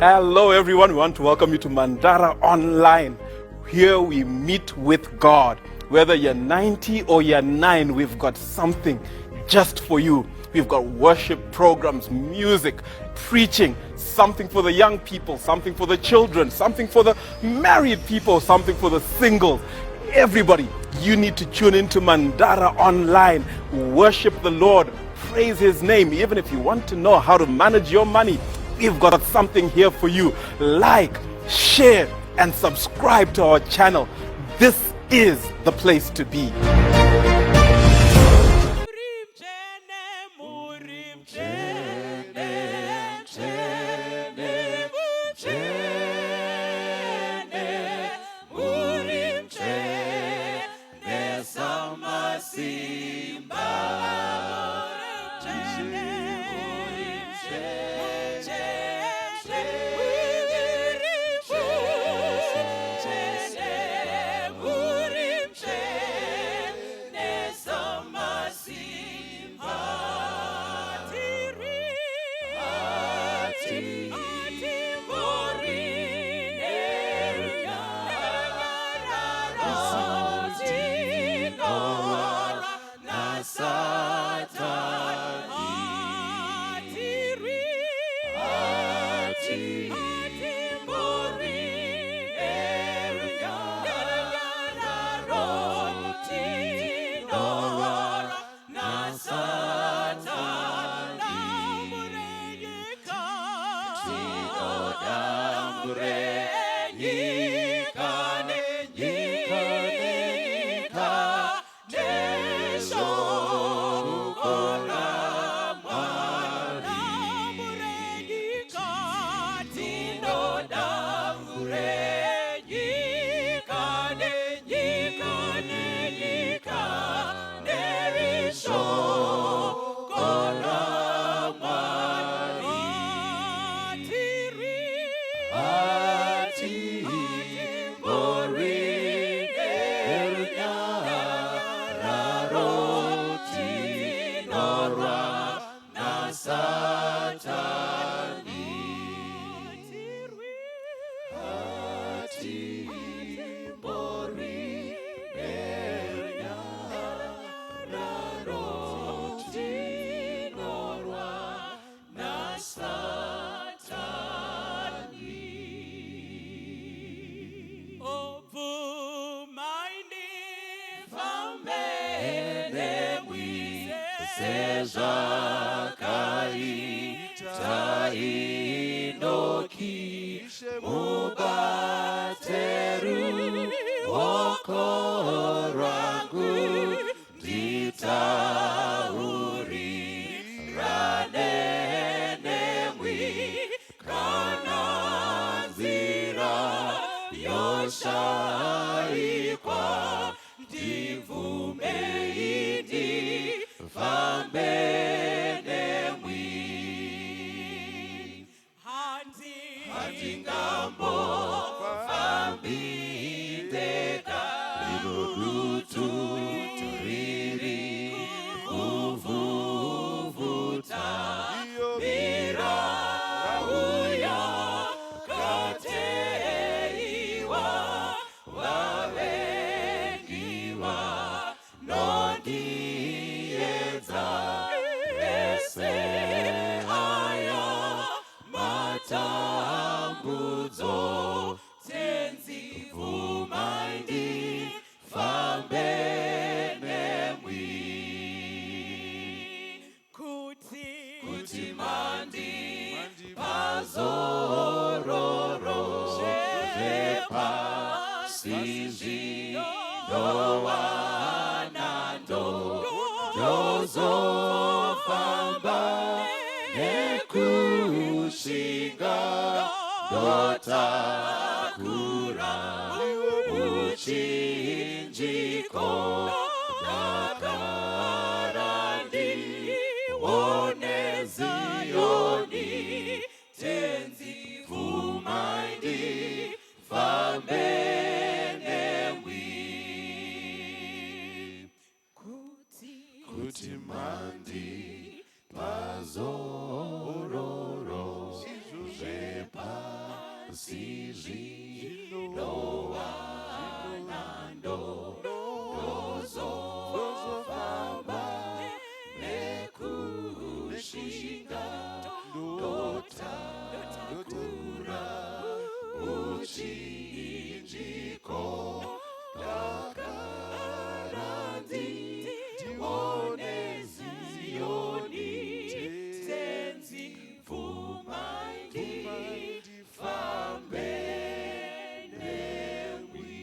Hello, everyone. We want to welcome you to Mandara Online. Here we meet with God. Whether you're 90 or you're 9, we've got something just for you. We've got worship programs, music, preaching, something for the young people, something for the children, something for the married people, something for the singles. Everybody, you need to tune into Mandara Online. Worship the Lord, praise His name. Even if you want to know how to manage your money, we've got something here for you. Like, share, and subscribe to our channel. This is the place to be. Kuti mandi pazororo zvepasi. Asi zvinowana ndozofamba nekushinga, ndotakura muchinjiko, ndagara ndione Ziyoni. Tenzi, bvumai ndifambe nemwi.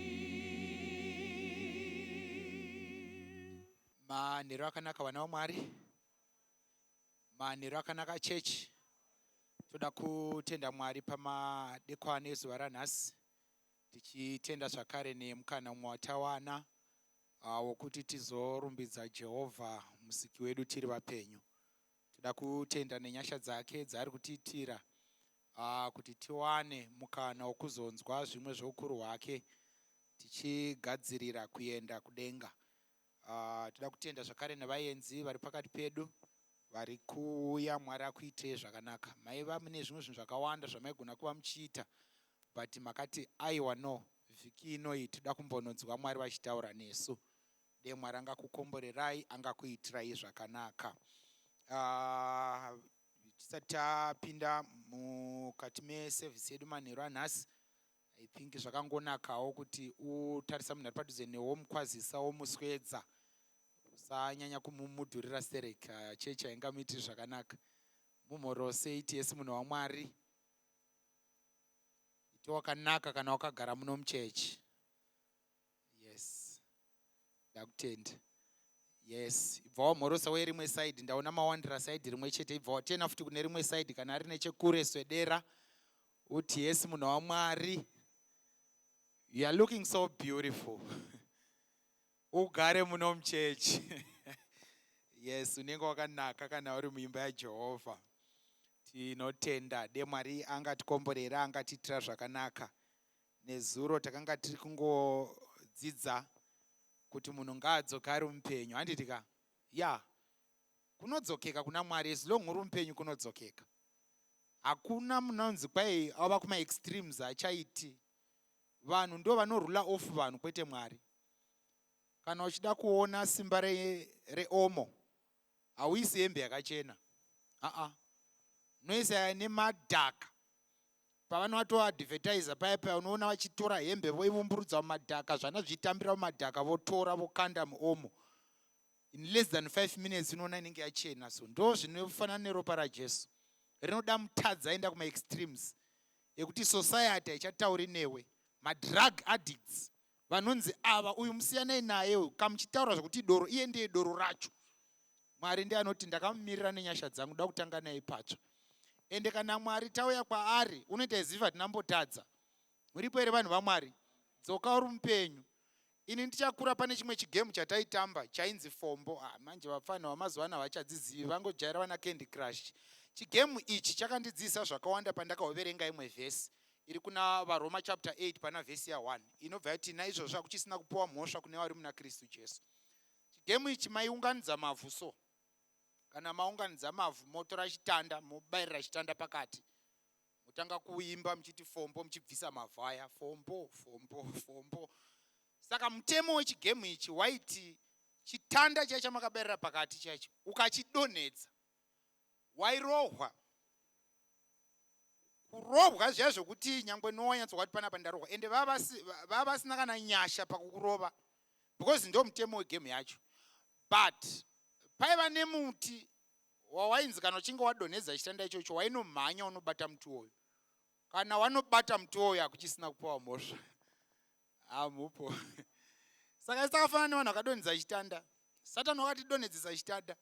Manheru akanaka, vana vaMwari. Manheru akanaka, chechi. Toda kutenda Mwari pamadekwana ezuva ranhasi, tichitenda zvakare nemukana mumwe watawana wokuti tizorumbidza Jehovha Musiki wedu tiri vapenyu. Toda kutenda nenyasha dzake dzaari kutiitira kuti tiwane mukana wokuzonzwa zvimwe zvoukuru hwake tichigadzirira kuenda kudenga. Toda kutenda zvakare nevaenzi vari pakati pedu vari kuuya. Mwari akuitei zvakanaka. Maiva mune zvimwe zvinhu zvakawanda zvamaigona kuva muchiita, but makati, "Aiwa, no, vhiki inoi toda kumbononzwa Mwari vachitaura nesu." De Mwari angakukomborerai, angakuitirai zvakanaka. Tisati tapinda mukati mesevhisi yedu manheru anhasi, I think zvakangonakawo kuti utarisa munhu ari padhuze newe, womukwazisa, womuswedza. Usanyanya kumumudhurira sterek. Chechi haingamuitiri zvakanaka. Mumhorose, iti, "Yes, munhu waMwari." Iti wakanaka kana wakagara muno muchechi. Yes, ndakutenda. Yes, ibva wamhorosa werimwe side. Ndaona mawandira side rimwe chete. Ibva watena futi kune rimwe side. Kana ari nechekure, swedera, uti, "Yes, munhu waMwari, you are looking so beautiful." Ugare muno muchechi. Yes, unenge wakanaka kana uri muimba yaJehovha. Tinotenda. De Mwari angatikomborera, angatiitira zvakanaka. Nezuro takanga tiri kungodzidza kuti munhu ngaadzoke ari mupenyu, handiti ka? Ya, kunodzokeka kuna Mwari as long uri mupenyu, kunodzokeka. Hakuna munonzi kwai ava kumaextremes achaiti. Vanhu ndo vanorula off vanhu, kwete Mwari. Kana uchida kuona simba reOmo, hauisi hembe yakachena. Aa, noisa nemadhaka. Pavanoatoadvertisa paya paya, unoona vachitora hembe voivumburudza mumadhaka, zvana zvichitambira mumadhaka, votora vokanda muOmo. In less than 5 minutes unoona inenge yachena. So ndo zvinofanana neropa raJesu, rinoda mutadzi aenda kumaextremes ekuti society haichatauri newe. Madrug addicts vanonzi ava, uyu musiyanai naye. Kamuchitaura zvokuti doro, iye ndiye doro racho. Mwari ndiye anoti, "Ndakamumirira nenyasha dzangu, da kutanga naye patsva." Ende kana Mwari tauya kwaari, unoita iziva tinambotadza. Muripo here, vanhu vaMwari? Dzoka uri mupenyu. Ini ndichakura, pane chimwe chigame chataitamba chainzi fombo. Ah, manje vapfana vamazuva ano havachadzizivi, vangojaira vana Candy Crush. Chigame ichi chakandidzidzisa zvakawanda. Pandakaoverenga imwe vhesi iri kuna VaRoma chapter 8 pana vhesi ya1, inobva yati, "Naizvozvo hakuchisina kupiwa mhosva kune vari muna Kristu Jesu." Chigame ichi, maiunganidza mavhu. So kana maunganidza mavhu, motora chitanda, mobayirira chitanda pakati, motanga kuimba muchiti fombo, muchibvisa mavhu aya, fombo, fombo, fombo. Saka mutemo wechigame ichi waiti chitanda chaicho chamakabayirira pakati chaicho, ukachidonhedza wairohwa. Kurohwa zviya zvokuti nyangwe nowanyatsokwati panapa ndarohwa. Ende vava vasina kana nyasha pakukurova, because ndo mutemo wegame yacho. But paiva nemuti wawainzi kana uchinge wadonhedza chitanda ichocho, wainomhanya unobata muti uwoyo. Kana wanobata muti uwoyo, hakuchisina kupiwa mhosva. Hamupo. Saka isi takafanana nevanhu vakadonhedza chitanda. Satani wakatidonhedzesa chitanda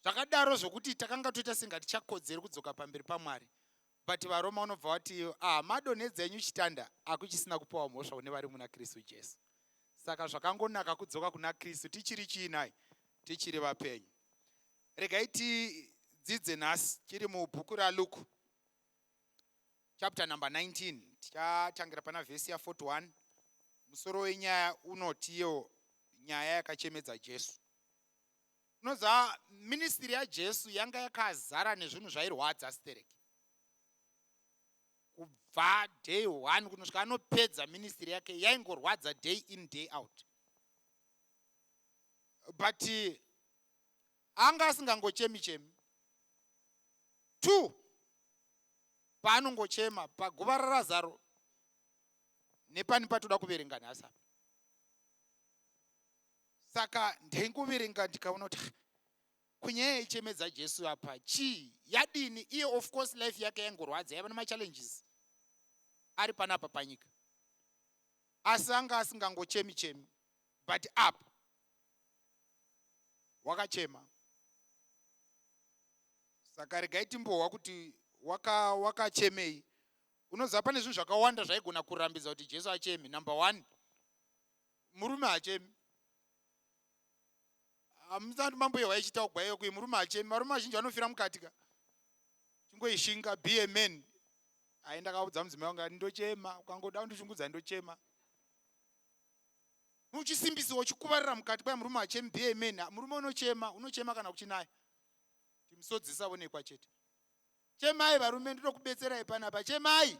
zvakadaro zvokuti takanga toita sengatichakodzeri kudzoka pamberi paMwari. But VaRoma unobva wati, "Ah, madonhedza enyu chitanda, hakuchisina kupiwa mhosva kune vari muna Kristu Jesu." Saka zvakangonaka kudzoka kuna Kristu tichiri chiinai, tichiri vapenyu. Regai tidzidze nhasi tiri mubhuku raLuke chapter number 19. Tichatangira pana vhesi ya41. Musoro wenyaya unotiyo, "Nyaya yakachemedza Jesu." Unoziva, ministry yaJesu yanga yakazara nezvinhu zvairwadza stereki. Kubva Kubva day one kunosvika anopedza ministry yake, yaingorwadza day in, day out, but anga asingangochemi chemi. Two, paanongochema paguva raRazaro nepani patoda kuverenga nhasi apa. Saka ndaingoverenga ndikaona kuti kunyaya yaichemedza Jesu apa chii, yadini? Iye, of course, life yake yaingorwadza, yaiva nemachallenges ari panapa panyika, asi anga asingangochemi chemi, but apa wakachema. Saka regai timbohwa kuti wakachemei. Unoziva, pane zvinhu zvakawanda zvaigona kurambidza kuti Jesu acheme. Number one, murume hachemi. Hamusati mamboyehwa ichitaugwa iyo kui murume hachemi. Varume vazhinji vanofira mukati ka. Chingoishinga, be a man. Ai, ndakaudza mudzimai wangu ati ndochema, ukangoda kundishungudza ndochema. Uchisimbisiwa, uchikuvarira mukati, kwai murume hachemi, be a man. Murume unochema, unochema kana kuchinaya, timisodzi isaonekwa chete. Chemai varume, ndinokubetserai panapa. Chemai.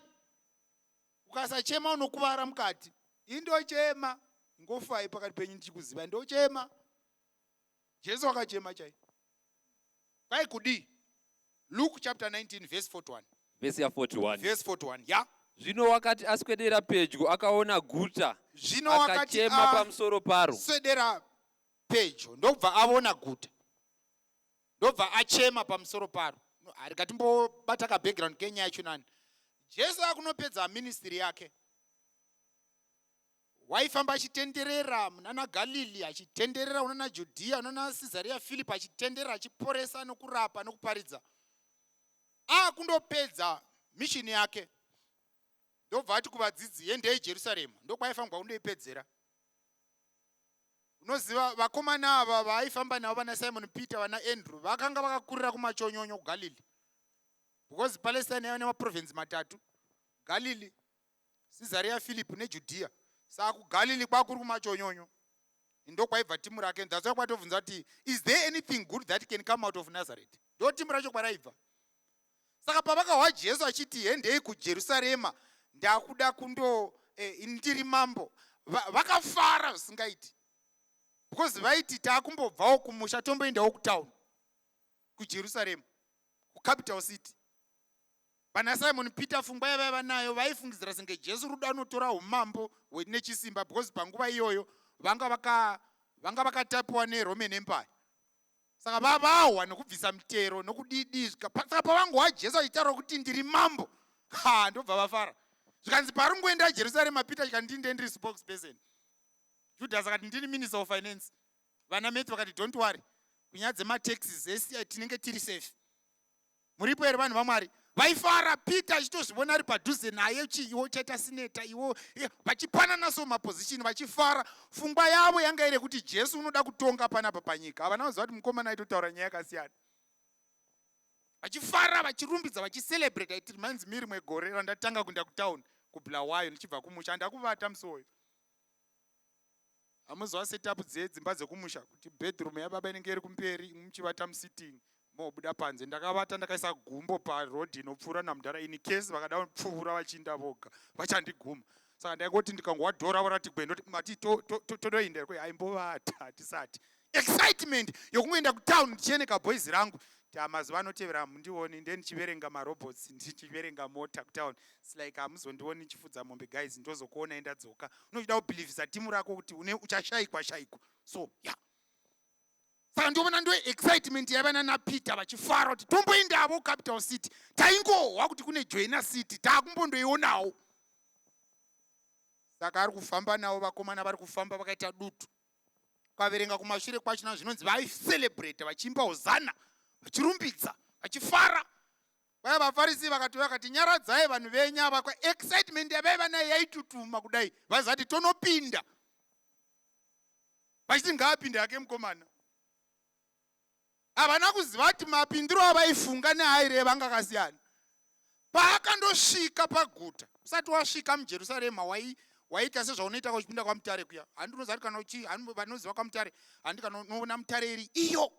Ukasachema unokuvara mukati. Indochema, ngofai pakati penyu ndichikuziva, ndochema. Jesu akachema chai. Kwai kudii? Luke chapter 19 verse 41. Vhesi ya41. Verse 41 ya. Zvino wakati aswedera pedyo, akaona guta, Zvino wakati akachema pamusoro paro. Swedera pedyo, ndobva avona guta, ndobva achema pamusoro paro. No, rikatimbobata kabackground kenyaya yacho nani. Jesu akunopedza ministry yake, waifamba achitenderera munana Galili, achitenderera unana Judhiya, unana Caesarea Philip, achitenderera achiporesa nokurapa nokuparidza. Akundopedza mission yake, ndobva ati kuvadzidzi, "Endei Jerusarema." Ndokwaifanirwa kundoipedzera. Unoziva, vakomana ava vaaifamba navo, vana Simon Peter, vana Andrew, vakanga vakakurira kumachonyonyo kuGalili, because Palestine yaiva nemaprovinsi matatu: Galili, Caesarea Philip neJudhiya. Saka kuGalili kwakuri kumachonyonyo, ndokwaibva timu rake. That's why kwatobvunza kuti, "Is there anything good that can come out of Nazareth?" Ndo timu racho kwaraibva. Saka pavakahwa Jesu achiti, "Hendei kuJerusarema, ndakuda kundo ndiri mambo," vakafara zvisingaiti, because vaiti taakumbobvawo kumusha, tomboendawo kutown, kuJerusarema, kucapital city. Vana Simon Peter, pfungwa yavaiva nayo, vaifungidzira senge Jesu rudo anotora umambo nechisimba, because panguva iyoyo vanga vakatapiwa neRoman Empire. Saka vavahwa nokubvisa mitero nokudidi. Saka pavangohwa Jesu achitaura kuti ndiri mambo, ha, ndobva vafara. Zvikanzi paringoenda Jerusarema, Peter chikati, "Ndinde ndiri spokesperson." Judas akati, "Ndini minister of finance." Vana Matthew vakati, "Don't worry, kunyaya dzemataxes esi tinenge tiri safe." Muripo here, vanhu vaMwari? Vaifara, Peter achitozvivona ari padhuze naye, chi iwo chaita senator iwo, vachipanana so maposition, vachifara. Pfungwa yavo yanga iri kuti Jesu unoda kutonga panapa panyika. Havana kuziva kuti mukomana aitotaura nyaya yakasiyana. Vachifara, vachirumbidza, vachicelebrate. It reminds me rimwe gore randatanga kuenda kutown kuBulawayo ndichibva kumusha. Handakuvata musi uyu. Hamuziva setup dzedzimba dzekumusha, kuti bedroom yababa inenge iri kumberi, muchivata musitting, mobuda panze. Ndakavata ndakaisa gumbo parodhi inopfuura namudhara, in case vakada kupfuura vachiinda voga vachandiguma. Saka ndaingoti ndikangowa dhora vorati gwendo, mati todoinda kwe. Aimbovata hatisati. Excitement yokungoenda kutown ndichieneka boys rangu. Ta mazuva anotevera mundioni nde ndichiverenga marobots, ndichiverenga mota kutown. It's like hamuzondioni ndichifudza mombe, guys, ndozokuonai ndadzoka. Unochida kubhilivhisa timu rako kuti une uchashayikwa shayikwa. So yeah, saka ndioona ndo excitement yaiva nana Peter, vachifara kuti tomboendavo capital city. Taingohwa kuti kune Joina City, taakumbondoionawo. Saka ari kufamba navo vakomana, vari kufamba vakaita dutu. Ukaverenga kumashure kwachona, zvinonzi vaicelebrata, vachiimba hozana, vachirumbidza, vachifara. Vaya vaFarisi vakati, vakati, "Nyaradzai vanhu venyu ava." Kwa excitement yavaiva nayo yaitutuma kudai, vazati tonopinda, vachiti ngaapinde hake mukomana. Havana kuziva kuti mapindiro avaifunga neaireva anga akasiyana. Paakandosvika paguta, usati wasvika muJerusarema, waiita sezvaunoita uchipinda kwaMutare kuya. Handi unoziva kuti kana vanoziva kwaMutare, handi kana unoona Mutare iri iyo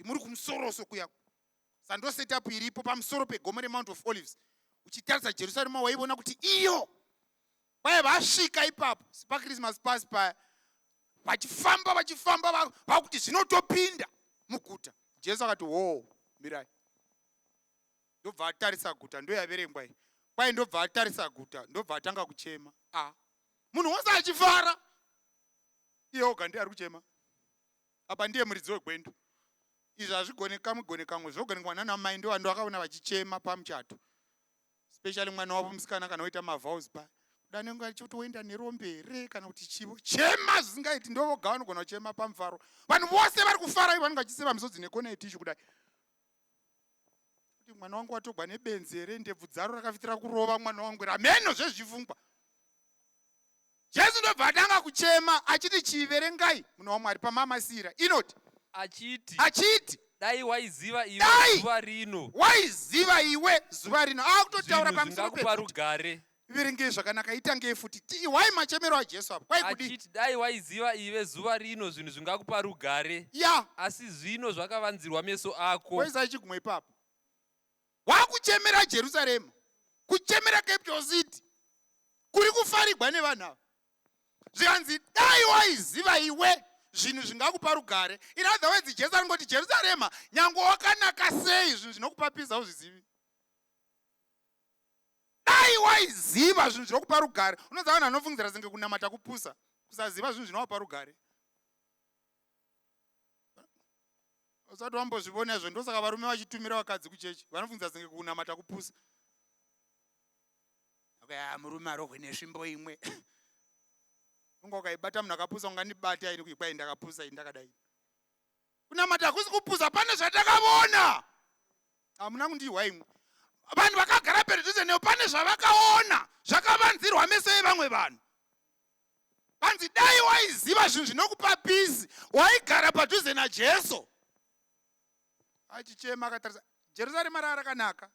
muri kumusoroso kuya, sando setup iripo pamusoro pegomo reMount of Olives. Uchitarisa Jerusarema waivona kuti iyo kwai vasvika ipapo paChristmas pasi paya, vachifamba vachifamba vakuti zvinotopinda muguta. Jesu akati, hoo, mirai. Ndobva atarisa guta, ndoyaverengwa iyi. Kwai ndobva atarisa guta, ndobva atanga kuchema. A, munhu wose achifara, iye oga ndiye ari kuchema. Apa ndiye muridzi wegwendo. Izvi hazvigone kamwe gone kamwe, zvogonekwa nana mai. Ndo vanhu vakaona vachichema pamuchato, especially mwana wavo musikana kana woita mavows pa kuda anenge achiti woenda nerombe here kana kuti chivo chema zvisingaiti. Ndovoga vanogona kuchema pamufaro. Vanhu vose vari kufara, ivo vanenge vachiseva misodzi nekona yetishu kudai, kuti mwana wangu watogwa nebenzi here, ndebvu dzaro rakafitira kurova mwana wangu rameno zvezvifungwa. Jesu ndobva atanga kuchema achiti, chiverengai, munhu waMwari, pamamasira inoti achiti, achiti, dai waiziva iwe Dai! zuva rino waiziva iwe zuva rino, akutotaura zvinhu pamusoro zvingakupa pe rugare. Verengei zvakanaka, itangei futi. Wai machemero aJesu apa kwai kudii? Achiti, dai waiziva iwe zuva rino zvinhu zvingakupa rugare, asi zvino zvakavanzirwa meso ako. Waisai chigumwe ipapo. Wakuchemera Jerusarema, kuchemera capital city kuri kufarigwa nevanhu ava. Zvikanzi, dai waiziva iwe zvinhu zvingakupa rugare. In other words, Jesu anongoti, Jerusarema, nyange wakanaka sei, zvinhu zvinokupa peace hauzvizivi. Dai waiziva zvinhu zvinokupa rugare. Unoziva, vanhu vanofungidzira senge kunamata kupusa, kusaziva zvinhu zvinovapa rugare. Usati wambozvivona izvo. Ndosaka varume vachitumira vakadzi kuchechi, vanofungidzira senge kunamata kupusa. Okay, murume arohwe nesvimbo imwe, unga ukaibata munhu akapusa, ungandibata ini kwai ndakapusa ini ndakadai. Kunamata hakusi kupusa, pane zvatakavona. Hamuna kundihwa imwe. Vanhu vakagara pedhuze newo, pane zvavakaona zvakavanzirwa meso evamwe vanhu. Vanzi, dai waiziva zvinhu zvinokupa peace, waigara padhuze naJesu. Achichema akatarisa Jerusarema, raa rakanaka.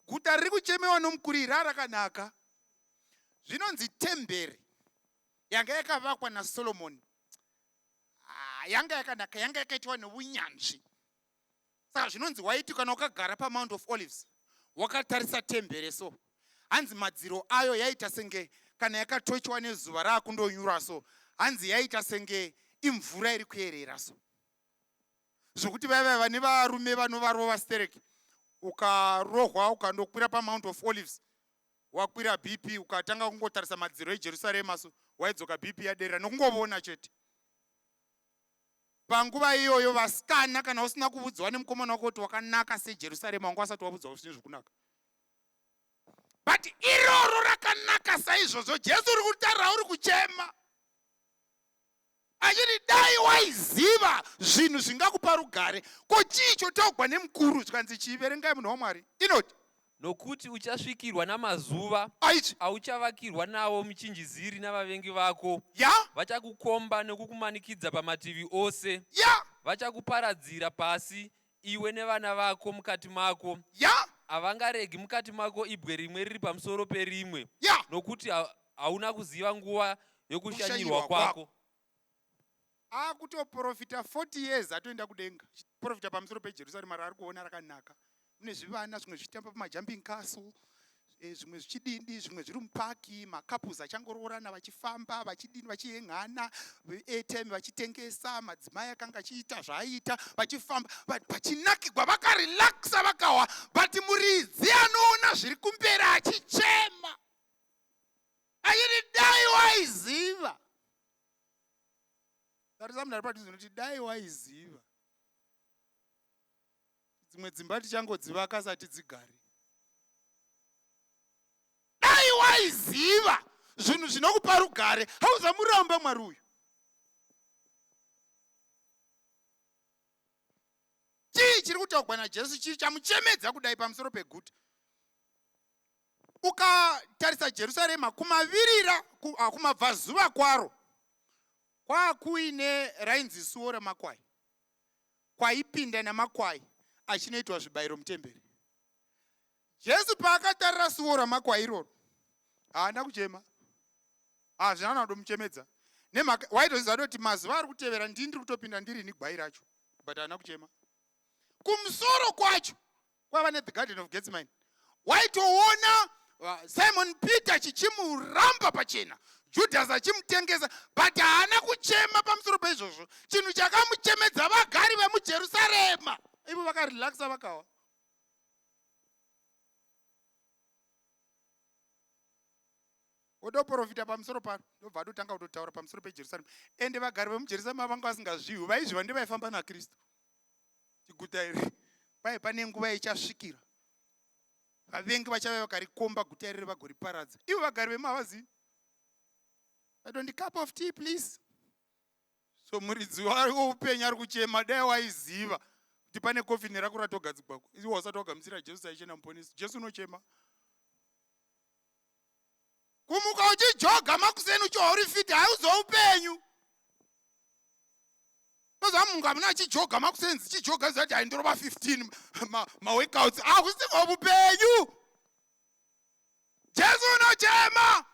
Guta riri kuchemewa nomukuru raa rakanaka. Zvinonzi temberi yanga yakavakwa naSolomoni, ah, yanga yakanaka, yanga yakaitwa neunyanzvi. Saka zvinonzi waiti kana wakagara paMount of Olives wakatarisa tembere so, hanzi madziro ayo yaita senge kana yakatochwa nezuva raakundonyura so, hanzi yaita senge imvura iri kuyerera so, zvokuti vaiva vane varume vanovarova stereki. Ukarohwa ukandokwira paMount of Olives, wakwira BP, ukatanga kungotarisa madziro eJerusarema so, waidzoka BP yaderera nokungovona chete. Panguva iyoyo, vasikana, kana usina kuvudzwa nemukomana wako kuti wakanaka seJerusarema, wanga wasati wavudzwa zvinhu zvokunaka. But iroro rakanaka saizvozvo, Jesu uri kutarira, uri kuchema achiti, dai waiziva zvinhu zvingakupa rugare. Ko chii chotaugwa nemukuru? Zvikanzi, chiverengai, munhu waMwari, inoti, Nokuti uchasvikirwa namazuva aichi auchavakirwa nawo muchinjiziri navavengi vako, vachakukomba nekukumanikidza pamativi ose, vachakuparadzira pasi, iwe nevana vako mukati mako. Havangaregi mukati mako ibwe rimwe riri pamusoro perimwe, nokuti hauna kuziva nguva yokushanyirwa Kushanyirwa kwako. Akutoprofita 40 years atoenda kudenga, profita pamusoro peJerusarema raari kuona rakanaka, mune zvivana zvimwe zvichitamba pamajumping castle, zvimwe zvichidindi, zvimwe zviri mupaki, macouples achangoroorana vachifamba, vachidini, vachihengana airtime, vachitengesa, madzimai akanga achiita zvaaiita, vachifamba, vachinakigwa, vakarelaxa, vakawa. But muridzi anoona zviri kumberi achichema achiti, dai waiziva. Tarisa munhu ari padhuze, unoti, dai waiziva. Dzimwe dzimba tichangodzivaka sati dzigare. Dai waiziva zvinhu zvinokupa rugare, hauzamuramba Mwari uyu. Chii chiri kutaugwa naJesu? Chii chamuchemedza kudai pamusoro peguta? Ukatarisa Jerusarema kumavirira, kumabvazuva kwaro, kwakuine rainzi suo ramakwai, kwaipinda namakwai achinoitwa zvibayiro mutemberi. Jesu paakatarira suo ramakwai iroro, haana kuchema, hazvina kudomuchemedza, nemhaka waitoziva kuti mazuva ari kutevera ndini ndiri kutopinda, ndirini gwai racho. But haana kuchema. Kumusoro kwacho kwava nethe Garden of Gethsemane. Waitoona Simon Peter chichimuramba pachena, Judas achimutengesa, but haana kuchema pamusoro peizvozvo. Chinhu chakamuchemedza vagari vemuJerusarema, ivo vakarelaxa vakawa. Otoprofita pamusoro paro, ndobva atotanga kutotaura pamusoro peJerusarema. Ende vagari vemuJerusarema vanga vasingazviwi, vaizviva ndevaifamba naKristu. Chiguta iri kwai pane nguva ichasvikira vavengi vachave vakarikomba guta iriri vagoriparadza. Ivo vagari vemo havazivi. I don't cup of tea please. So muridzi weupenyu ari kuchema, dai waiziva kuti pane kofini rako ratogadzigwako, iwe wasati wagamuchira Jesu saichena muponesi. Jesu unochema. Kumuka uchijoga makuseni uchiwa uri fit hauzo upenyu. Koza munhu amuna achijoga makuseni dzichijoga zati haindorova 15 maworkouts hakusiko upenyu. Jesu unochema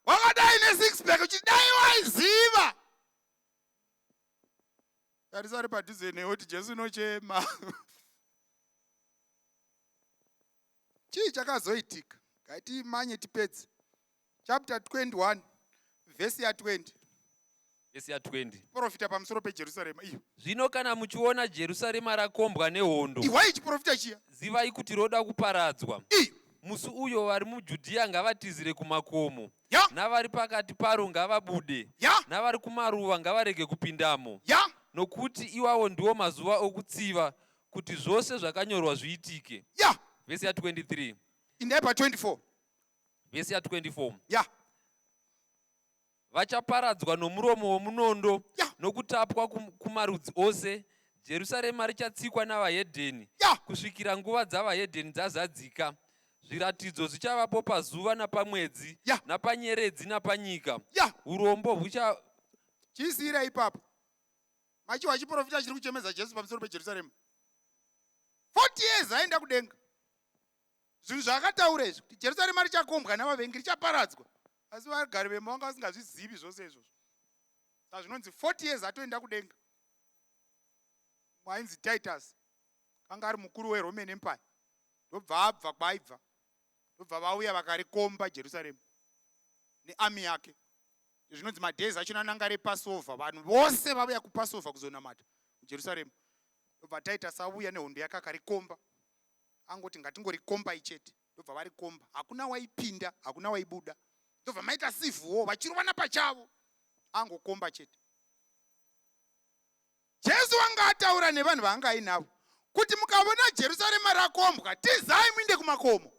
wakadai nesix pack uchidai waiziva. Tarisa ari padhuze newe kuti Jesu unochema. Chii chakazoitika? Ngatimanye tipedze. Chapter 21 vhesi ya 20. Vhesi ya 20. Profita pamusoro peJerusarema iyo. Zvino kana muchiona Jerusarema rakombwa nehondo. Ihwai chiprofita chiya. Zivai kuti roda kuparadzwa. Iyo. Musi uyo vari muJudhiya ngavatizire kumakomo. Ya. Navari pakati paro ngavabude. Ya. Navari kumaruva ngavarege kupindamo. Ya. Nokuti iwawo ndiwo mazuva okutsiva, kuti zvose zvakanyorwa zviitike. Ya. Vhesi ya 23. Indai pa 24. Vhesi ya 24. Ya. Vachaparadzwa nomuromo womunondo, Ya. nokutapwa kumarudzi ose. Jerusarema richatsikwa navahedheni, Ya. kusvikira nguva dzavahedheni dzazadzika. Zviratidzo zvichavapo pazuva napamwedzi, Ya. napanyeredzi napanyika. Ya. Urombo hucha Chisiira ipapo. Machiwa chiprofita chiri kuchemedza Jesu pamusoro peJerusarema. 40 years aenda kudenga. Zvinhu zvaakataura izvi kuti Jerusarema richakombwa navavengi richaparadzwa. Asi vagari vemo vanga vasingazvizivi zvose izvozvo. Saka zvinonzi 40 years atoenda kudenga. Mwainzi Titus anga ari mukuru weRoman Empire. Ndobva abva kwaibva. Ndobva vauya vakarikomba Jerusarema nearmy yake. Zvinonzi madays achona ananga ari ePassover, vanhu vose vauya kuPassover kuzonamata muJerusarema. Ndobva Titus auya nehondo yake akarikomba. Angoti ngatingorikombai chete. Ndobva varikomba. Hakuna waipinda, hakuna waibuda. Ndobva maita civil war vachirovana pachavo. Angokomba chete. Jesu anga ataura nevanhu vaanga ainavo kuti mukavona Jerusarema rakombwa, tizai muinde kumakomo.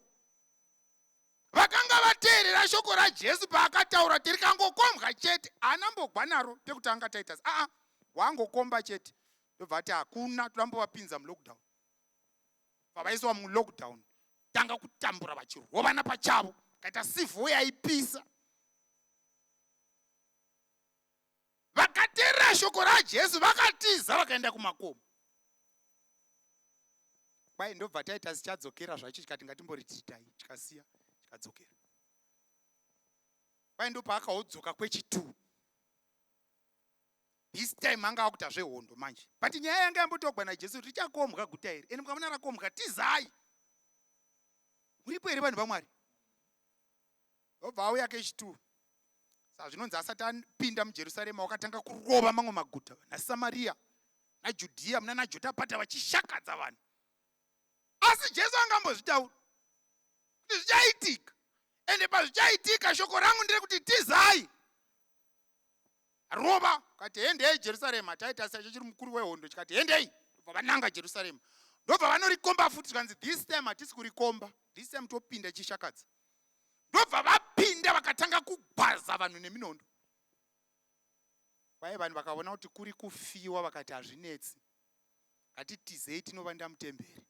Vakanga vateerera shoko raJesu paakataura kuti rikangokombwa chete, haana mbogwa naro pekutanga Titus. Aa, wangokomba chete. Ndobva ati hakuna, toda mbovapinza mulockdown. Pavaiswa mulockdown, tanga kutambura vachirovana pachavo, kaita civil yaipisa. Vakateerera shoko raJesu vakatiza vakaenda kumakomo. Kwai ndobva taita sichadzokera zvacho chikati ngatimborititai chikasiya chikadzokera. Kwai ndopaakaodzoka kwechitu. This time anga akuita zvehondo manje. But nyaya yanga yambotogwa naJesu richakombwa guta iri. Ende mukaona rakombwa tizai. Muripo here vanhu vaMwari? Ndobva auya kechitu. Saka zvinonzi asati apinda muJerusarema wakatanga kurova mamwe maguta naSamaria naJudhiya muna naJotapata vachishakadza vanhu. Asi Jesu angambozvitaura kuti zvichaitika. Ende pazvichaitika shoko rangu nderekuti tizai. Rova kati hendei Jerusarema. Taita sacho chiri mukuru wehondo chikati hendei. Ndobva vananga Jerusarema. Ndobva vanorikomba futi zvikanzi this time hatisi kurikomba. This time topinda chishakadza. Ndobva vapinda vakatanga kugwaza vanhu neminondo. Kwaye vanhu vakaona kuti kuri kufiwa vakati hazvinetsi. Ngatitizei tinovanda mutemberi.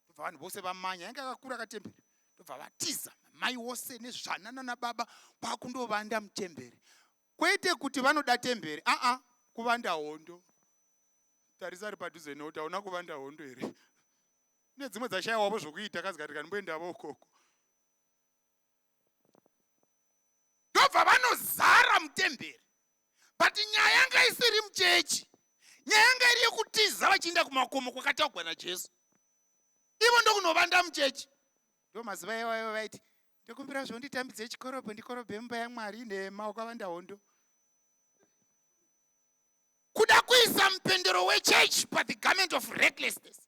Ndobva vanhu vose vamanya, yanga yakakura katemberi. Ndobva vatiza mai wose nezvana nana baba kwakundovanda mutemberi. Kwete kuti vanoda temberi, aa, kuvanda hondo. Tarisa ari padhuze newe kuti hauna kuvanda hondo here? Kune dzimwe dzashaiwavo zvokuita kazi kati kanimboendavo ukoko. Ndobva vanozara mutemberi. But nyaya yanga isiri muchechi. Nyaya yanga iri yekutiza vachienda kumakomo kwakataugwa naJesu. Ivo ndokunovanda muchechi. Ndo mazuva iwayo vaiti ndokumbira zvonditambidze chikorobho ndikorobhe mumba yamwari nhema wakavanda hondo. Kuda kuisa mupendero wechurch pa the garment of recklessness.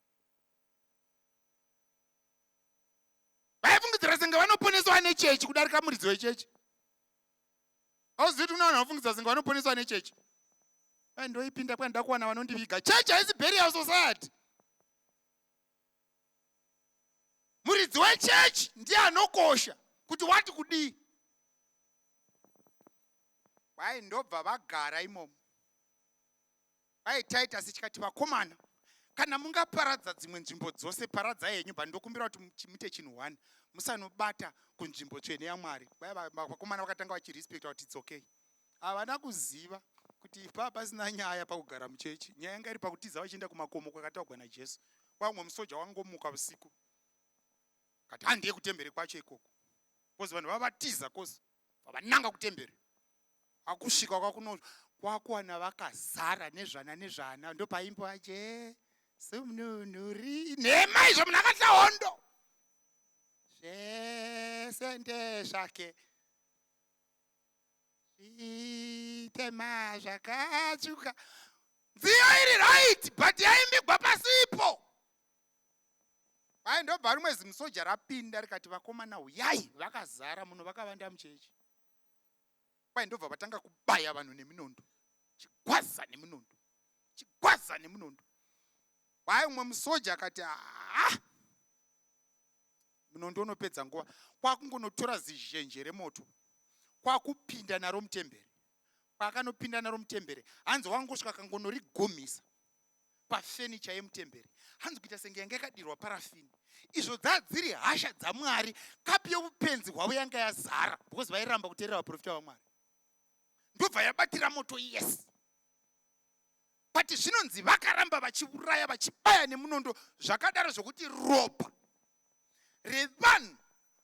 Vaifungidzira senge vanoponeswa nechechi kudarika muridzi wechechi. Hauzivi kuti kuna vanhu vanofungidzira senge vanoponeswa nechechi. Ai ndoipinda kwandida kuwana vanondiviga. Chechi haisi burial society. Muridzi wechechi ndiye anokosha kuti wati kudii. Kwai ndobva vagara imomo. Kwai Titus chikati vakomana kana mungaparadza dzimwe nzvimbo dzose paradzai henyu but ndokumbira kuti muite chinhu one musanobata kunzvimbo tsvene yaMwari. Kwai vakomana vakatanga vachirespecta kuti it's okay. Havana kuziva kuti paa pasina nyaya pakugara muchechi. Nyaya yanga iri pakutiza vachienda kumakomo kwakataugwa naJesu. Kwai umwe musoja wangomuka usiku kati handiye kutemberi kwacho ikoko because vanhu vavatiza cause vavananga kutemberi akusvika kwakuno kwakuwana vakazara nezvana nezvana ndopaimbwa Jesu mununuri nhema izvo munhu akatya hondo zvese ndezvake zvitema zvakatsvuka nziyo iri right but yaimbigwa pasipo Kwai ndobva rimwe zimusoja rapinda rikati vakomana huyai vakazara muno vakavanda muchechi. Kwai ndobva vatanga kubaya vanhu neminondo. Chigwaza neminondo. Chigwaza neminondo. Kwai umwe musoja akati ah munondo unopedza nguva kwakungonotora zizhenje remoto kwakupinda naro mutemberi kwaakanopinda naro mutemberi hanzi wangosvika akangonorigumisa pafenicha yemutemberi hanzi kuita senge yanga yakadirwa parafini izvo dzaa dziri hasha dzamwari kapi yovupenzi hwavo yanga yazara because vairamba kuteerera vaprofita vamwari ndobva yabatira moto yes but zvinonzi vakaramba vachiuraya vachibaya nemunondo zvakadaro zvokuti ropa revanhu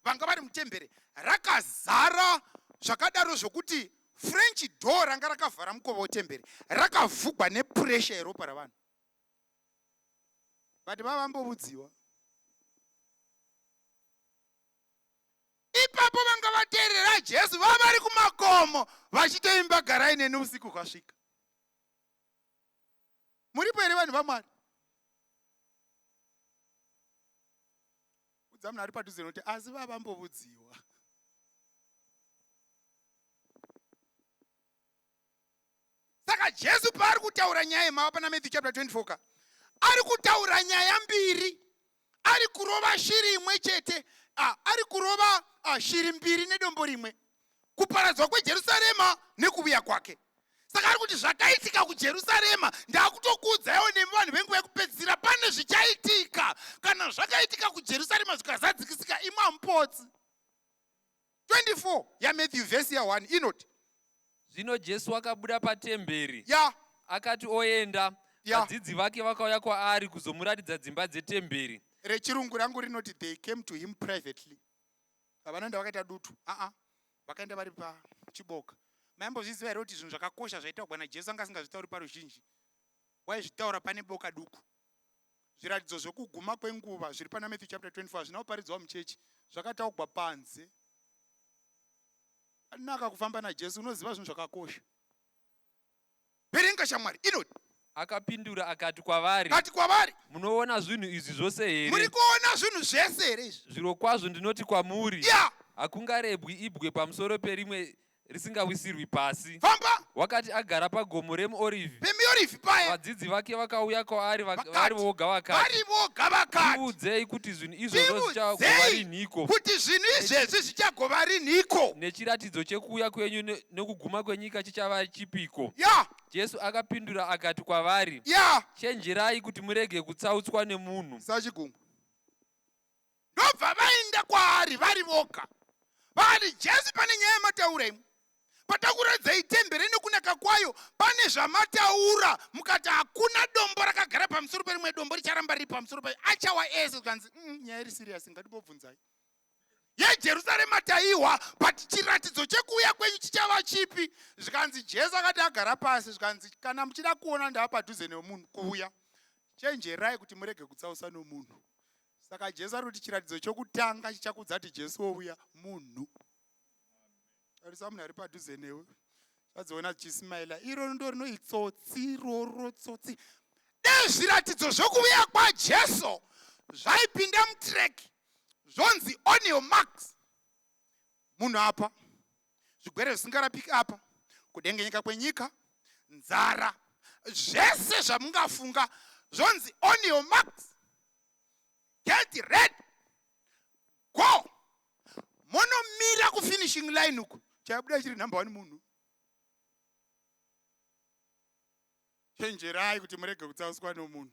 vanga vari mutembere rakazara zvakadaro zvokuti french door ranga rakavhara mukova wetembere rakavhugwa nepuresha yeropa ravanhu but vavambovudziwa ipapo vanga vateerera jesu vavari kumakomo vachitoimba garai neni usiku hwasvika muripo here vanhu vamwari udza munhu ari padhuze nokuti asi vavambovudziwa saka jesu paari kutaura nyaya yemava pana matthew chapter 24 ka ari kutaura nyaya mbiri ari kurova shiri imwe chete ah, ari kurova ah, shiri mbiri nedombo rimwe kuparadzwa kwejerusarema nekuvuya kwake saka ari kuti zvakaitika kujerusarema ndakutokuudzaiwo nemi vanhu venguva yekupedzisira pane zvichaitika kana zvakaitika kujerusarema zvikazadzikisika imwe hamupotsi 24 yamatthew vhesi ya1 inoti Zvino Jesu akabuda patemberi ya akati oenda, Ya. vadzidzi vake vakauya kwaari kuzomuratidza dzimba dzetemberi. Rechirungu rangu rinoti they came to him privately. Havana enda vakaita dutu. Aa, vakaenda vari pachiboka. Maimbozviziva here kuti zvinhu zvakakosha zvaitaurwa naJesu anga asingazvitauri paruzhinji? Waizvitaura pane boka duku. Zviratidzo zvekuguma kwenguva zviri pana Matthew chapter 24 hazvina kuparidzwa muchechi, zvakataugwa panze. Naka kufamba naJesu unoziva zvinhu zvakakosha. Verenga shamwari inoti. Akapindura akati kwavari. Akati kwavari. Munoona zvinhu izvi zvose here? Muri kuona zvinhu zvese here izvi? Zvirokwazvo ndinoti kwamuri. Yeah. Hakungarebwi ibwe pamusoro perimwe risingawisirwi pasi. Famba. Wakati agara pagomo remuOrivhi. PeMiorivhi paya. Vadzidzi vake vakauya kwaari vari voga vakati. Vari voga vakati. Tiudzei kuti zvinhu izvozvo zvichagova rinhiko. Kuti zvinhu izvezvi zvichagova rinhiko. Nechiratidzo chekuuya kwenyu nekuguma kwenyika chichava chipiko? Ya. Jesu akapindura akati kwavari. Ya. Chenjerai kuti murege kutsautswa nemunhu. Sachigumwe. Ndobva vaenda kwaari vari voga. Vakati, Jesu, pane nyaya yamataura imwe. Patakuratidzai tembere nekunaka kwayo, pane zvamataura mukati hakuna dombo rakagara pamusoro perimwe dombo richaramba riri pamusoro payo. Achawa ese zvikanzi, mm, nyaya iri serious, ngatimbobvunzai. YeJerusarema taihwa, but chiratidzo chekuuya kwenyu chichava chipi? Zvikanzi Jesu akati agara pasi, zvikanzi kana muchida kuona ndava padhuze nemunhu kuuya, chenjerai kuti murege kutsausa nomunhu. Saka Jesu ari kuti chiratidzo chokutanga chichakudza kuti Jesu wouya munhu. Tarisa munhu ari padhuze newe. Chadziona dzichismaila. Iro ndo rino itsotsi roro tsotsi. Dai zviratidzo zvokuuya kwaJesu zvaipinda mutrack zvonzi on your marks. Munhu apa, zvigwere zvisingarapiki apa, kudengenyeka kwenyika, nzara, zvese zvamungafunga zvonzi on your marks. Get ready. Go. Monomira kufinishing line uku. Chabuda chiri number one munhu. Chenjerai kuti murege kutsauswa nomunhu.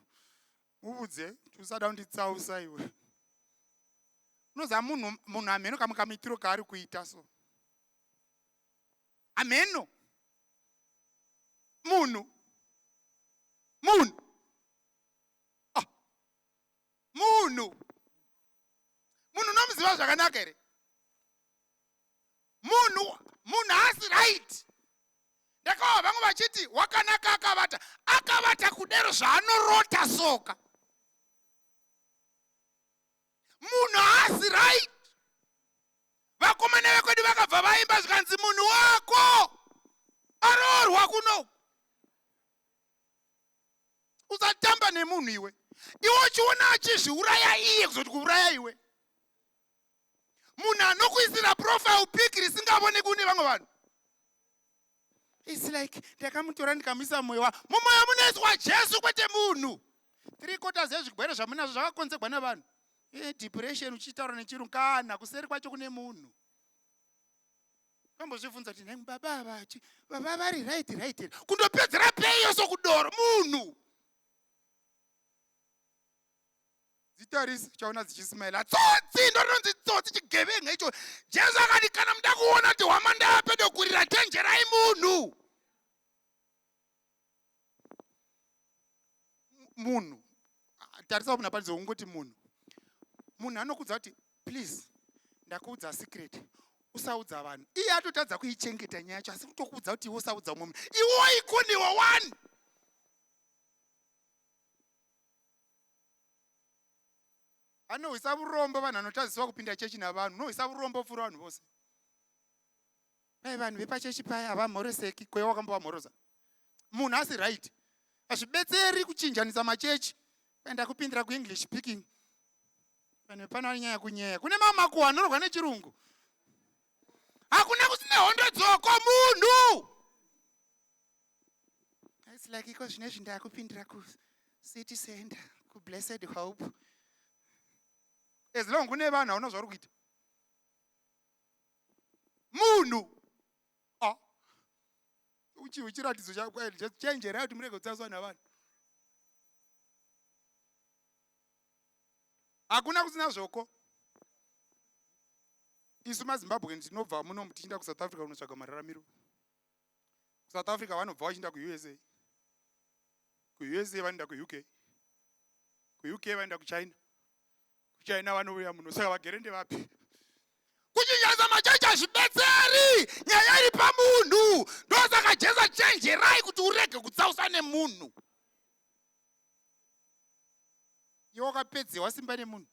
Muvudze kuti usada kunditsausa iwe. Unoziva munhu munhu hameno kamwe kamuitiro kaari kuita so. Hameno. Munhu. Munhu. Ah. Munhu. Munhu unomuziva zvakanaka here? Munhu munhu haasi right. Ndakawa vamwe vachiti wakanaka akavata. Akavata kudero zvaanorota soka. Munhu haasi right. Vakomana vekwedu vakabva vaimba zvikanzi munhu wako aroorwa kuno. Usatamba nemunhu iwe. Iwe uchiona achizviuraya iye kuzoti kuuraya iwe. Munhu anokuisira profile pic risingavoneki une vamwe vanhu. It's like ndakamutora ndikamuisa mumwoyo wa mumwoyo munoiswa Jesu kwete munhu. 3/4 yezvigwere zvamunazvo zvakakonzerwa navanhu. Depression uchitaura nechirungu kana kuseri kwacho kune munhu. Kambozvibvunza kuti nhai baba ava baba vari right right here? Kundopedzera pei yose kudoro munhu. Dzitarise uchaona dzichismaila. Tsotsi ndorinonzi tsotsi chigevenga icho. Jesu akati kana muda kuona kuti hwamanda yapedo kurira chenjerai munhu. Munhu tarisa munhu aparidzo ungoti munhu. Munhu anokudza kuti please ndakuudza secret usaudza vanhu. Iye atotadza kuichengeta nyaya yacho asi kutokuudza kuti iwe usaudza umwe munhu. Iwe waikoniwa wani. Anohwisa vurombo vanhu vanotadziswa kupinda chechi navanhu. Unohwisa vurombo kupfuura vanhu vose. Pai vanhu vepachechi paya havamhoreseki kwewe wakambovamhorosa. Munhu asi right. Hazvibetseri kuchinjanisa machechi. Kuenda kupindira kuEnglish speaking. Vanhu vepano vanonyanya kunyeya. Kune mamwe makuhwa anorwa nechirungu. Hakuna kusina hondo dzoko munhu. It's like iko zvinezvi ndakupindira ku city center ku Blessed Hope. As long kune vanhu hauna zvauri kuita. Munhu. Ah. Uchi uchiratidzo chako chenjerai kuti murege kutsaswa navanhu. Hakuna kusina zvoko. Isu maZimbabweans tinobva muno tichienda kuSouth Africa kunotsvaga mararamiro. KuSouth Africa vanobva vachienda kuUSA. KuUSA vanoenda kuUK. KuUK vanoenda kuChina. KuChina vanouya muno. Saka vagere ndevapi? Kuchinjanisa machechi hazvibetseri. Nyaya iri pamunhu. Ndosaka Jesu chenjerai kuti urege kutsausa nemunhu. Iwe wakapedzewa simba nemunhu.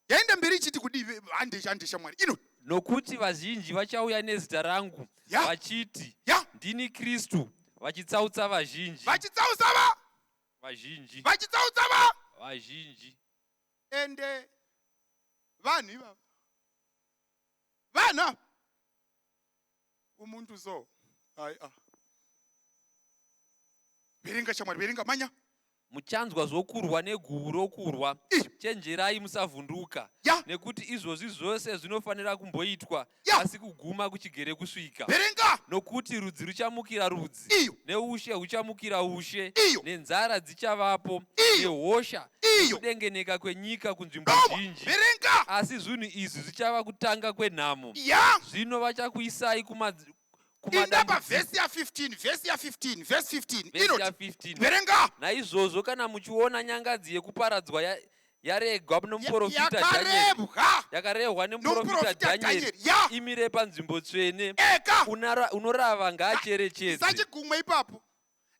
Yaenda mberi ichiti kudii hande hande shamwari ino. Nokuti vazhinji vachauya nezita rangu Ya. vachiti Ya. ndini Kristu vachitsautsa vazhinji. Vachitsautsa va vazhinji. Vachitsautsa va vazhinji. Ende vanhu ivava. Vanhu ava. Umuntu so. Hai ah. Verenga shamwari, verenga manya. Muchanzwa zvokurwa neguhu rokurwa, Ih. chenjerai musavhunduka, Ya. nekuti izvozvi zvose zvinofanira kumboitwa, Ya. asi kuguma kuchigere kusvika. Verenga. Nokuti rudzi ruchamukira rudzi, Iyo. neushe huchamukira ushe, Iyo. nenzara dzichavapo, Iyo. nehosha, Iyo. nekudengeneka kwenyika kunzvimbo Doma. zhinji. Verenga. Asi zvinhu izvi zvichava kutanga kwenhamo. Ya. Zvino vachakuisai kuma Inda pavhesi ya 15, vhesi ya 15, vhesi 15 Vhesi inoti ya 15. verenga. Naizvozvo kana muchiona nyangadzi yekuparadzwa ya, yaregwa nomuprofita Danieri, Yakarehwa yakarehwa nemuprofita nomuprofita Danieri, Danieri. Ya. imire panzvimbo tsvene, Eka. unorava ngaacherechedze. Isachigumwe ipapo.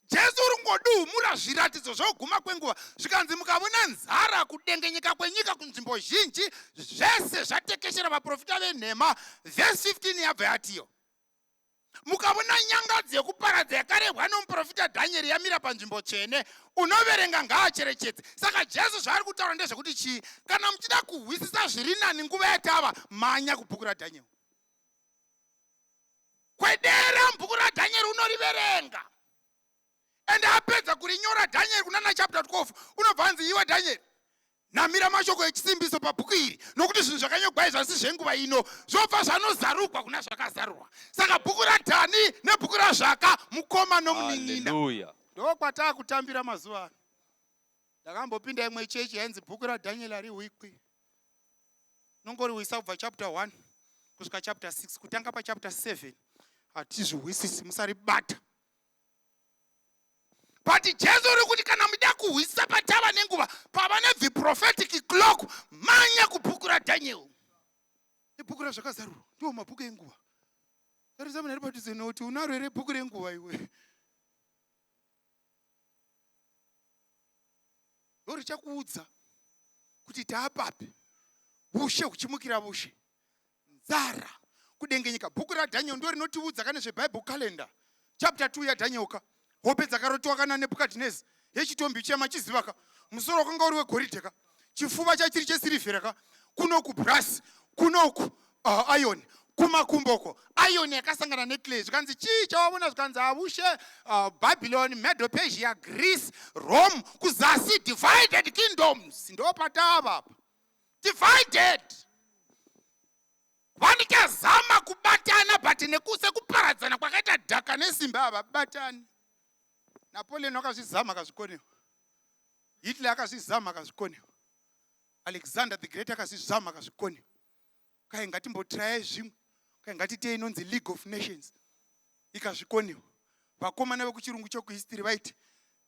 Jesu uri kungoduhumura zviratidzo zvokuguma kwenguva. Zvikanzi mukavona nzara, kudengenyeka kwenyika kunzvimbo zhinji, zvese zvatekeshera vaprofita venhema. Vhesi 15 yabva yatiyo. Mukavona nyangadzi yekuparadza yakarehwa nomuprofita Dhanyeri yamira panzvimbo tsvene, unoverenga ngaacherechedze. Saka Jesu zvaari kutaura ndezvekuti chii? Kana muchida kuhwisisa zviri nani nguva yatava, mhanya kubhuku raDhanyeri. Kwedera mubhuku raDhanyeri unoriverenga. Ende apedza kurinyora Dhanyeri kunana chapter 12 unobva anzi iwe Dhanyeri namira mashoko echisimbiso pabhuku iri nokuti zvinhu zvakanyogwa izvi asi zvenguva ino zvobva zvanozarugwa kuna zvakazarurwa. Saka bhuku raDhani nebhuku raZvaka mukoma nomunin'ina. Hallelujah. Ndokwatakutambira mazuva ano. Ndakambopinda imwe chechi yainzi bhuku raDhanyeri harihwikwi. Nongorihwisa kubva chapter 1 kusvika chapter 6 kutanga pachapter 7 hatizvihwisisi musaribata. But Jesu uri kuti kana muda kuhwisisa patava nenguva pava nethe prophetic clock manya kubhuku raDaniel. Ibhuku razvakazarurwa ndiwo mabhuku enguva. Tarisa munhu ari padhuze noti unaro here bhuku renguva iwe? Ndorichakuudza kuti taapapi, vushe huchimukira vushe, nzara, kudengenyeka. Bhuku raDaniel ndo rinotiudza ka nezveBible calendar. Chapter 2 yaDaniel ka, hope dzakarotiwa kana Nebukadnezar yechitombi chiya machiziva ka, musoro wakanga uri wegoridhe ka, chifuva chachiri chesirivhera ka, kunoku brass, kunoku iron, kumakumboko iron yakasangana neclay. Zvikanzi chii chawavona? Zvikanzi avushe Babylon, Medo Persia, Greece, Rome, kuzasi divided kingdoms. Ndopatava apa, divided. Vandichazama kubatana but nekuse kuparadzana kwakaita dhaka nesimba havabatani. Napoleon akazvizama akazvikonewa, Hitler akazvizama akazvikonewa, Alexander the Great akazvizama akazvikonewa. Kai ngatimbotrayai zvimwe, kai ngatitei inonzi League of Nations, ikazvikonewa. Vakomana vekuchirungu chokuhistory vaiti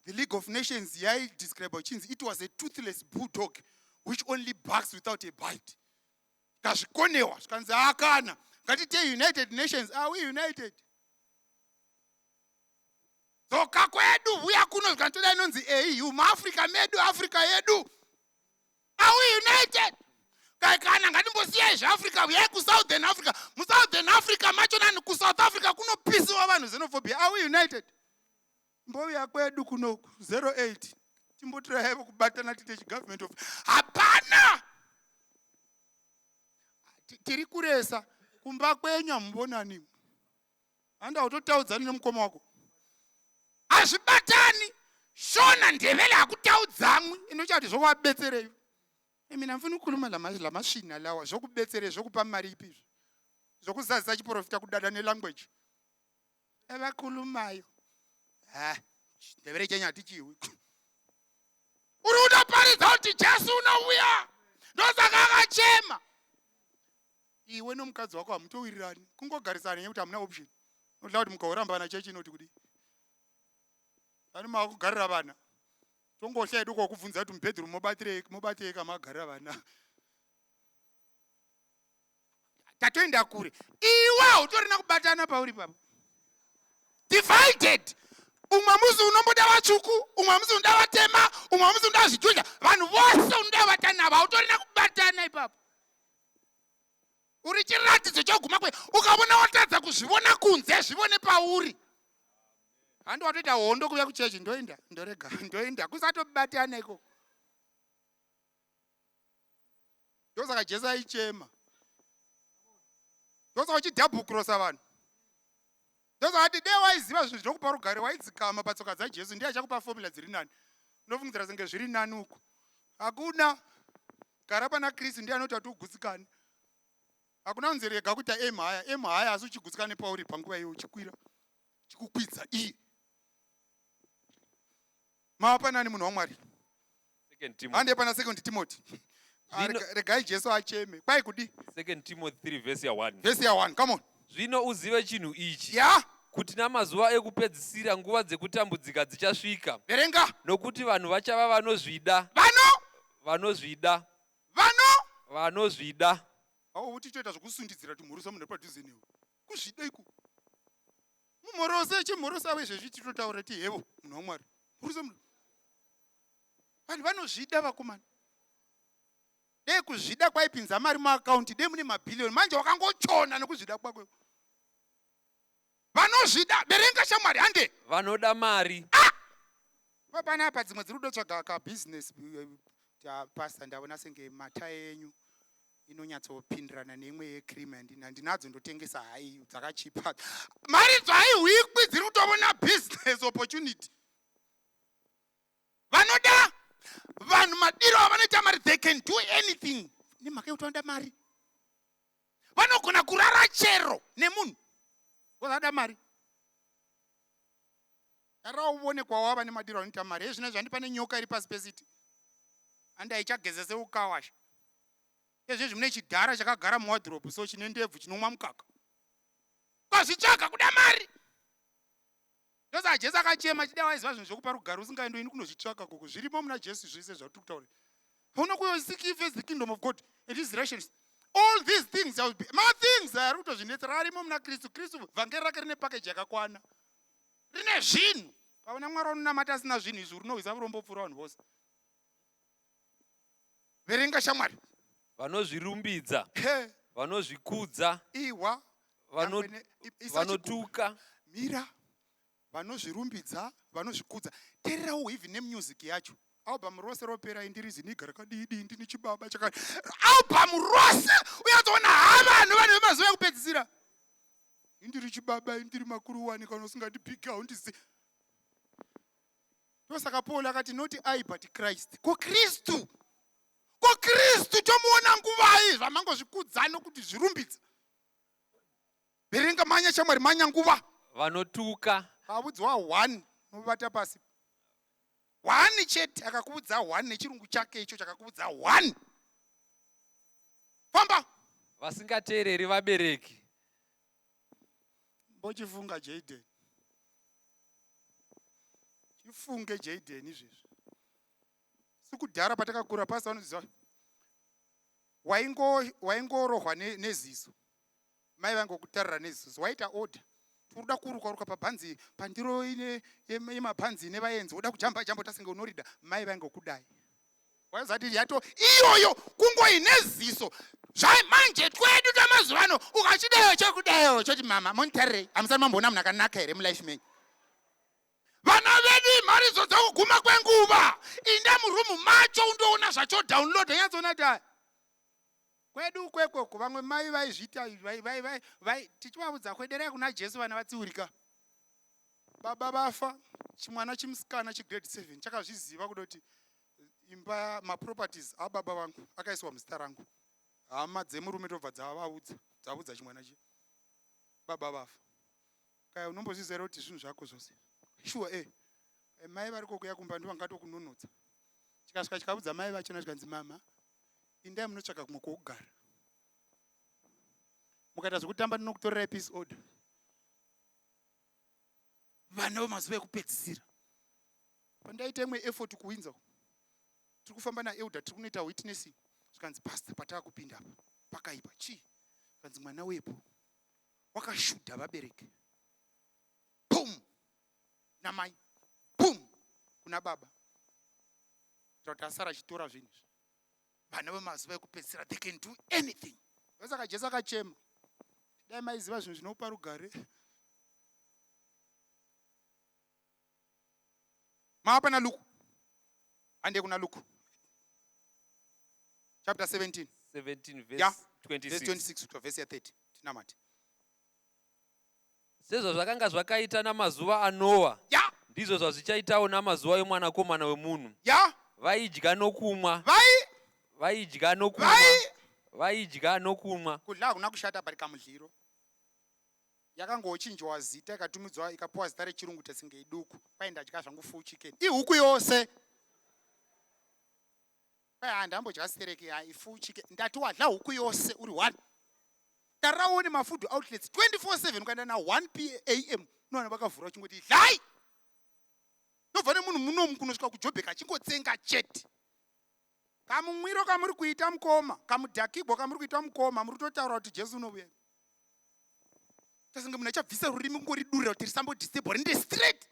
the League of Nations yaidescribe uchinzi it was a toothless bulldog which only barks without a bite. Ikazvikonewa, zvikanzi akana ngatitei United Nations. Are we united? Dzoka kwedu, vuya kuno, zvikanzi toda inonzi AU muAfrica medu, Africa yedu. Are we united? Kai kana ngatimbosiyai zveAfrica, uyai kuSouthern Africa. MuSouthern Africa macho nani kuSouth Africa kunopisiwa vanhu xenophobia. Are we united? Mbouya kwedu kuno 08 timbotiraivo kubatana tiite chigovernment of hapana. Tiri kuresa kumba kwenyu hamubonani. Handa utotaudzani nemukoma wako. Hazvibatani. Shona Ndebele hakutaudzamwi. Inochati zvovabetsereyo. Mina mfuna ukukhuluma lamasvina lawa zvokubetserei zvokupa mari ipi izvo. Zvokuzadzisa chiprofita kudada nelanguage. Evakhulumayo. Ha, Ndebele chenyu hatichiwi. Uri kutoparidza kuti Jesu unouya. Ndosaka akachema. Iwe nomukadzi wako hamutowirirani, kungogarisana nekuti hamuna option. Unoda kuti mukaurambana chechi inoti kudii? Ani makugarira vana. Tongohla hedu kokubvunza kuti mubedroom mobatirei, mobatei kamagarira vana. Tatoenda kure. Iwe hautorina kubatana pauri papo. Divided. Umwe musi unomboda vatsvuku, umwe musi unoda vatema, umwe musi unoda zvijuja. Vanhu vose unoda vatana navo, hautorina kubatana ipapo. Uri chiratidzo choguma kwe. Ukavona watadza kuzvivona kunze, zvivone pauri. Handi watoita hondo kuuya kuchechi, ndoenda, ndorega, ndoenda, kusatobatana ikoko. Ndosaka Jesu aichema. Ndosaka uchidhabhukrosa vanhu. Ndosaka ati dei waiziva zvinhu zvinokupa rugare waidzikama patsoka dzaJesu, ndiye achakupa formula dziri nani. Unofungidzira senge zviri nani uku. Hakuna. Gara pana Kristu ndiye anoita kuti ugutsikane. Hakuna kunzi rega kuita aim higher, aim higher asi uchigutsikane pauri panguva iyo uchikwira. Chikukwidza iye. Mava panani munhu waMwari? Hande pana Second Timothy. Regai Jesu acheme. Kwai kudi? Second Timothy 3 verse ya 1. Verse ya 1. Come on. Zvino uzive chinhu ichi. Yeah. Kuti namazuva ekupedzisira nguva dzekutambudzika dzichasvika. Verenga. Nokuti vanhu vachava vanozvida. Vano? Vanozvida. Vano? Vanozvida. Awo utichoita zvekusundidzira kuti mhuri samunhu padhuze newe. Kuzvida iko. Mumhuri Chimhorose, chimhorose avo izvezvi titotaura ti hevo munhu waMwari. Mhorose munhu. Vanhu vanozvida vakomana. Dei kuzvida kwaipinza mari muakaunti dei mune mabhiliyoni manje wakangochona nekuzvida kwako. Vanozvida berenga shamwari hande. Vanoda mari. Ah! Panapa dzimwe dziri kutotsvaga ka business eh, pastor ndaona senge mata enyu inonyatsopindirana neimwe yecream handinadzo ndotengesa hai dzakachipa mari dzaihwikwi dziri kutovona business opportunity vanoda vanhu madiro avanoita mari they can do anything nemhaka yekuti vanoda mari vanogona kurara chero nemunhu vozada mari Tarira uvone kwawava nemadiro anoita mari. Hezvino zvandi pane nyoka iri pasi pesiti. Andi haichagezese ukawasha. Hezvezvi mune chidhara chakagara muwadhiropu so chine ndebvu chinomwa mukaka. Kwazvitsvaga kuda mari. Ndosaka Jesu akachema chida waiziva zvinhu zvekupa rugare usingaendi ini kunozvitsvaka koko zvirimo muna Jesu zvese zvatiri kutaura. Hauna kuyo seek ye first the kingdom of God and his righteousness. All these things shall be ma things ari kutozvinetsera arimo muna Kristu. Kristu vhangeri rake rine package yakakwana. Rine zvinhu. Ukaona Mwari unonamata asina zvinhu izvi unohwisa vurombo pfuura vanhu vose. Verenga shamwari. Vanozvirumbidza. Vanozvikudza. Ihwa. Vanotuka. Mira. Vanozvirumbidza, vanozvikudza. Tererawo even nemusic yacho. Album rose ropera indiri ziniga rakadii dii ndini chibaba chakati. Album rose uyatsoona ha vanhu vanhu vemazuva ekupedzisira. Indiri chibaba indiri makuru wani kana usingandipiki haundizi. Ndosaka Paul akati not I but Christ. Ko Kristu. Ko Kristu tomuona nguvai zvamangozvikudza nokuti zvirumbidza. Verenga manya shamwari manya nguva. Vanotuka. Abudzwa one novata pasi. One chete akakuudza one nechirungu chake icho chakakuudza one. Famba. Vasingateereri vabereki. Mbochifunga Jaden. Chifunge Jaden izvezvi. Sikudhara patakakura pasi vanoziva waingo waingorohwa neziso. Mai vangokutarira neziso waita order unoda kuruka ruka pabhanzi pandiro ine yemabhanzi ine vaenzi woda kujamba jamba tasinge unorida mai vangokudai waizati yato iyoyo kungoine ziso zvai manje twedu twamazuva ano ukachidayo chokudayo choti mama monitarirei hamusati mamboona munhu akanaka here mulife menyu vana vedu imharidzo dzokuguma kwenguva inda murumu macho undoona zvachodownload nyatsoona kuti aya Kwedu ukwekoko vamwe mai vaizviita vai, vai, vai, vai, tichivaudza kwederai kuna Jesu vana vatsiurika. Baba vafa, chimwana chimusikana chigrade 7 chakazviziva kuda kuti imba maproperties ababa vangu akaiswa muzita rangu. Hama dzemurume tobva dzavaudza, dzaudza chimwana chiya. Baba vafa. Kaya unombozviziva here kuti zvinhu zvako zvose? Sure eh. eh mai vari kokuya kumba ndivo vangatokunonotsa. Chikasvika chikaudza mai vachona chikanzi mama Indai munotsvaga kumwe kwokugara. Mukaita zvekutamba ndinokutorerai peace order. Vana vemazuva ekupedzisira. Pandaita imwe effort kuWindsor. Tiri kufamba naelder tiri kunoita witnessing. Zvikanzi pastor patakupinda apa pakaipa. Chii? Zvikanzi mwana wepo wakashudha vabereki. Boom! Namai. Boom! Kuna baba. Kuti asara achitora zvinhu izvi. Vana vemazuva ekupedzisira they can do anything. Ndosaka Jesu akachema. Dai maiziva zvinhu zvinopa rugare. Mava pana Luke. Hande kuna Luke. Chapter 17. 17 verse yeah. 26. Verse 26 to verse 30. Tinamate. Sezvazvakanga zvakaita namazuva aNoa, ya ndizvo zvazvichaitawo namazuva eMwanakomana wemunhu. ya Vaidya nokumwa, vai vaidya nokumwa, vai vaidya nokumwa. Kudla hakuna kushata but kamudliro yakangochinjwa zita ikatumidzwa ikapuwa zita rechirungu tesenge iduku kwai ndadya zvangu full chicken ihuku yose kwai handambodya stereki ya ifull chicken ndati wadla huku yose uri one Tarira uone mafood outlets 24/7 ukaenda na 1 pam unowana vakavhura uchingoti idlai nobva nemunhu munomu kunosvika kujobheka achingotsenga chete kamumwiro kamuri kuita mukoma kamudhakigwa kamuri kuita mukoma muri kutotaura kuti jesu unovuya. Tasenge munhu achabvisa rurimi kungoridurira kuti risambodisturba rinde straight.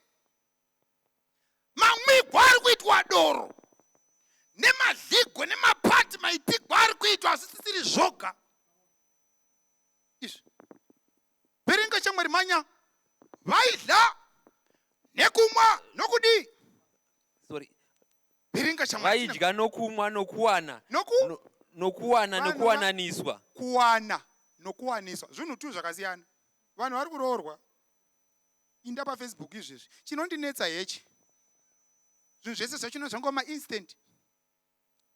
Mamwigwa ari kuitwa doro nemadhigwe nemapati maitigwa ari kuitwa hazvisisiri zvoga izvi. Verenga shamwari manya vaidla nekumwa nokudii. Sorry. Verenga shamwari. Vaidya nokumwa nokuwana. Noku? Nokuwana Vanhu nokuwananiswa. Kuwana nokuwaniswa zvinhu tu zvakasiyana. Vanhu vari kuroorwa. Inda paFacebook izvezvi. Chinondinetsa hechi. Zvinhu zvese zvachino zvangova mainstant.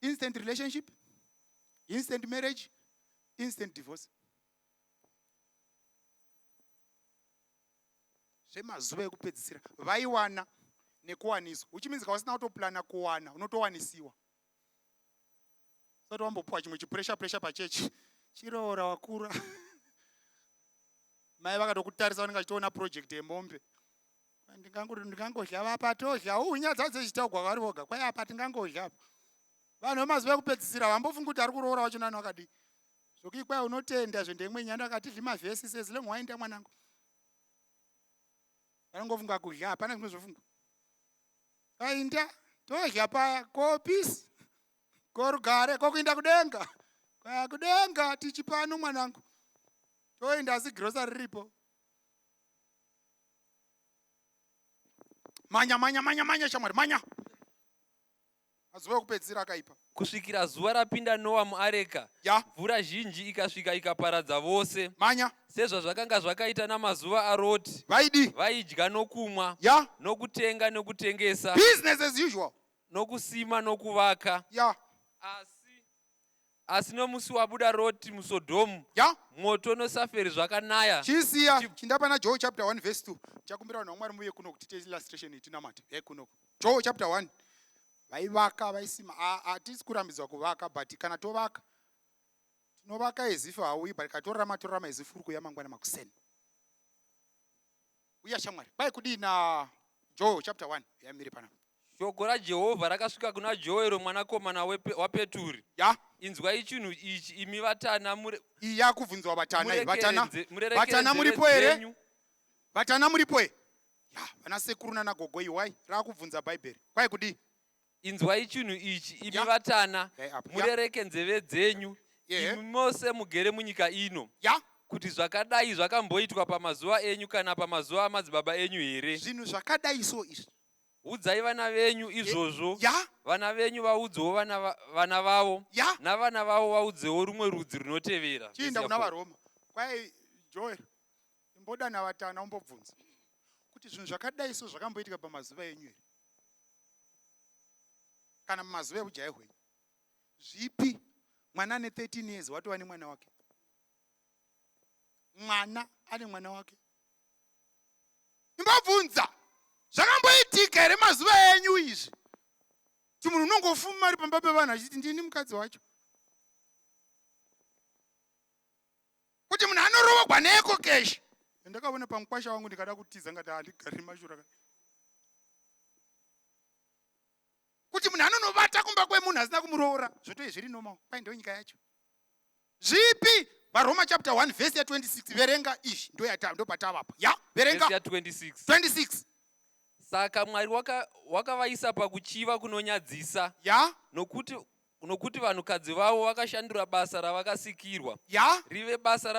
Instant relationship, instant marriage, instant divorce. Zvemazuva ekupedzisira vaiwana nekuwaniswa. Which means kana usina kutoplana kuwana unotowanisiwa. Usati wambopuwa chimwe chipressure pressure pachechi. Chiroora wakura. Mai vakatokutarisa vanenge vachitoona project yemombe. Ndingangodya vapa todya. Unyadza dzechitaugwa vari voga. Kwai apa tingangodya apa. Vanhu vemazuva ekupedzisira vambofunga kuti ari kuroora wacho nani wakadii. Zvokuti kwai unotenda zve ndemwe nyaya ndakati zvimavhesi sezilong waenda mwanangu. Vanongofunga kudya hapana zvimwe zvofungwa. Kainda todya paya ko peace ko rugare ko kuinda kudenga. Kwaya kudenga tichipano mwanangu. Toenda asi grocery riripo. Manya manya manya manya shamwari manya. Mazuva ekupedzisira akaipa. Kusvikira zuva rapinda Noa muareka, Ya. mvura zhinji ikasvika ikaparadza vose. Manya. Sezvazvakanga zvakaita namazuva aRoti, Vaidii? vaidya nokumwa, Ya. nokutenga nokutengesa, Business as usual. nokusima nokuvaka. Ya. Asi nomusi wabuda Roti muSodhomu, Ya. mwoto nosaferi zvakanaya. Chisiya, chinda pana Joel chapter 1 verse 2. Chakumbira vanhu vaMwari muuye kuno kuti tiite illustration iyi tinamate. Uyai kuno. Joel chapter 1. Vaivaka, vaisima. Hatisi kurambidzwa kuvaka but kana tovaka tinovaka as if hauyi but kana torarama torarama as if uri kuuya mangwana makuseni. Uya shamwari. Kwai kudii na Joel chapter 1. Uyai mire panapa. Shoko raJehovha rakasvika kuna Joero mwanakomana waPeturi. Ya. Inzwai chinhu ichi, imi vatana, mure, Iyi yakubvunzwa vatana iyi. Vatana. murerekere Vatana nzeve muripo here? dzenyu. Vatana muripo here? Ya, vana sekuru nana gogo iyi rakubvunza Bhaibheri. Kwai kudii? Inzwai chinhu ichi, imi Ya. vatana, Yai apa. Ya. murereke nzeve dzenyu, Ehe. imi mose mugere munyika ino, Ya. kuti zvakadai zvakamboitwa pamazuva enyu kana pamazuva amadzibaba enyu here? Zvinhu zvakadai so izvi. Udzai vana venyu izvozvo, Ya. vana venyu vaudzewo vana vavo, Ya. navana vavo vaudzewo rumwe rudzi runotevera. Chiinda Verse kuna ya 4. vaRoma. Kwai Joel, imbodana vatana umbobvunza kuti zvinhu zvakadai so zvakamboitika pamazuva enyu here? Kana mumazuva ekujaya hwenyu. Zvipi? Mwana ane 13 years watova nemwana wake. Mwana ane mwana wake. Imbobvunza zvakamboitika here mazuva enyu izvi? Kuti munhu unongofuma ari pamba pevanhu achiti ndini mukadzi wacho. Kuti munhu anorohwa neeko cash. Ndakaona pamukwasha wangu ndikada kutiza ngati handigari mashura. Kuti munhu anonovata kumba kwemunhu asina kumuroora zvotoi zviri normal. Kwai ndo nyika yacho. Zvipi? VaRoma chapter 1 verse ya 26 verenga izvi ndopatavapa. Ya, verenga. Verse ya 26. 26. Saka Mwari wakavaisa pakuchiva kunonyadzisa. Ya. Nokuti vanhukadzi vavo vakashandura basa ravakasikirwa. Ya. Rive basa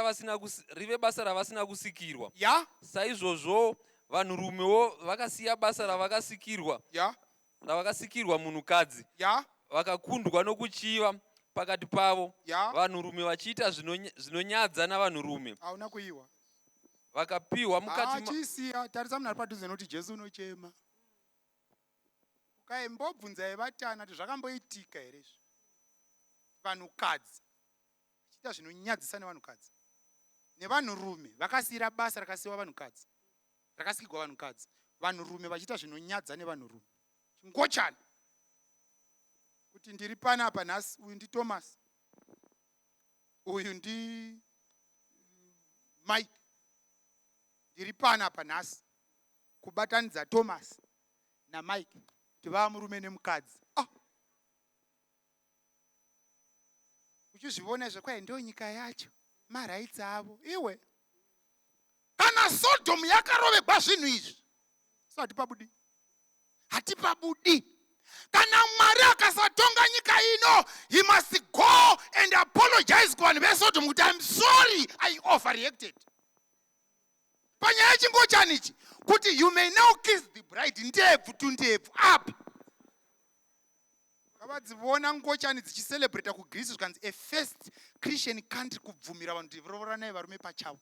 ravasina kusikirwa. Ya. Saizvozvo vanhurumewo vakasiya basa ravakasikirwa. Ya. Ravakasikirwa munhukadzi. Ya. Vakakundwa nokuchiva pakati pavo. Ya. Vanhurume vachiita zvinonyadza navanhurume. Hauna kuiwa. Vakapiwa mukati Chisiya, tarisa munhu ari padhuze nekuti Jesu unochema. Ukaimbobvunza vatana kuti zvakamboitika here izvi? Vanhukadzi vachiita zvinonyadzisa nevanhukadzi. Nevanhurume vakasiyira basa rakasiyiwa vanhukadzi. Rakasikirwa vanhukadzi. Vanhurume vachiita zvinonyadza nevanhurume. Chingochani. Kuti ndiri panapa nhasi, uyu ndi Thomas. Uyu ndi Mike. Ndiri panapa nhasi kubatanidza Thomas na Mike kuti vava murume nemukadzi. Ah. Uchizvivona izvo kwai ndo nyika yacho, marights avo. Iwe. Kana Sodom yakarovegwa zvinhu izvi, so hatipabudi, hatipabudi. Kana Mwari akasatonga nyika ino, he must go and apologize kuvanhu veSodom kuti I'm sorry I overreacted panyaya yechingochani ichi, kuti you may now kiss the bride. Ndebvu tundebvu apa kavadzivona ngochani dzichicelebrata kuGreece, zvikanzi a first Christian country kubvumira vanhu kuti rovoranai varume pachavo.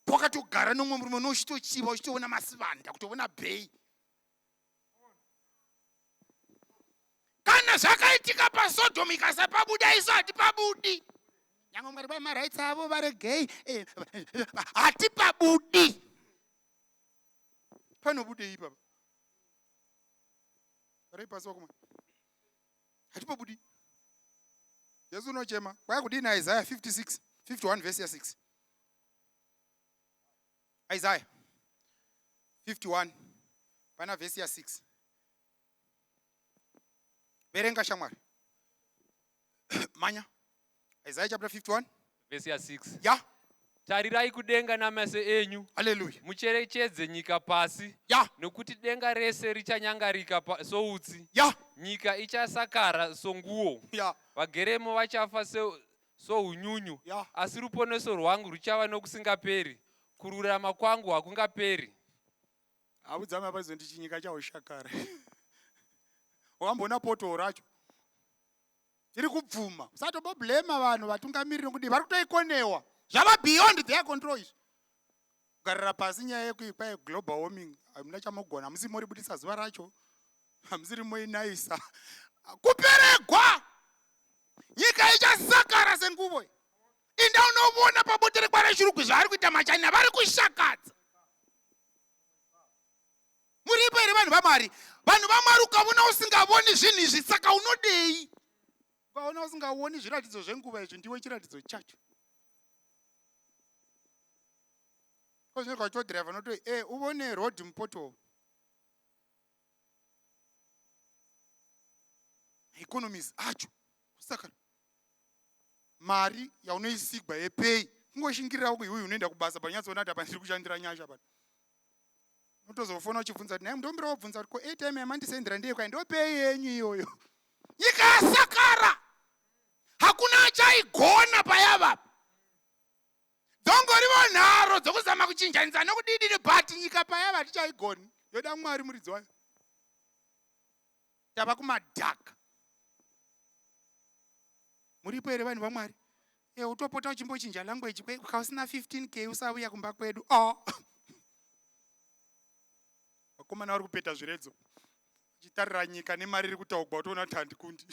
Wakatogara nomwe murume unochitochiva, uchitoona masivanda, kutoona bhei. Kana zvakaitika paSodom ikasapabuda, isu hatipabudi. Nyange Mwari vai marights avo varegei, hatipabudi. Panobudei ipapa? Rei pasi wakoma, hatipabudi. Jesu unochema kwaya kudini? Isaiah 56, 51 vhesi ya6. Isaiah 51 pana vhesi ya6. Verenga shamwari, manya. Isaiah chapter 51. Vhesi ya6. Ya. Tarirai kudenga nameso enyu. Haleluya. Mucherechedze nyika pasi. Nokuti denga rese richanyangarika soutsi. Nyika ichasakara songuo. Vageremo vachafa sounyunyu. Asi ruponeso rwangu ruchava nokusingaperi, kururama kwangu hakungaperi. Audzama paizonti chinyika chaushakara. Wakamboona poto racho tiri kubvuma? Usatomboblamer vanhu vatungamiriri nokuti vari kutoikonewa, zvava beyond their control izvi. Kugarira pasi nyaya yekuipa yeglobal warming, hamuna chamugona, hamusi moribudisa zuva racho, hamusiri moinaisa kuperegwa. Nyika ichasakara senguvo. Inda unovona paboterekwa reShurugwi zvaari kuita machina, vari kushakadza. Muripo here, vanhu vaMwari? Vanhu vaMwari, ukaona usingavoni zvinhu izvi, saka unodei? Ukaona usingaoni zviratidzo zvenguva izvi, ndiwe chiratidzo chacho. Kozvinenge uchitodhiraivha notoi e uvone road mupoto economies acho kusakara mari yaunoisigwa yepei. Kungoshingirira iwe unoenda kubasa, panyatsoona kuti apa ndiri kushandira nyasha pano. Unotozofona uchibvunza kuti, "Nai mutombira wobvunza kuti ko airtime yamandisendera ndeyekwa ndopei yenyu iyoyo?" Nyika yasakara, hakuna achaigona payava. Dzongorivo nharo dzokuzama kuchinjanisa nokudidini, but nyika payava hatichaigoni, yoda Mwari muridzi wayo. Tava kumadhaka. Muripo here, vanhu vaMwari? E, utopota uchimbochinja language, kausina 15K usauya kumba kwedu. Oh. Vakomana vari kupeta zviredzo uchitarira nyika nemari iri kutaugwa, utoona kuti handikundi.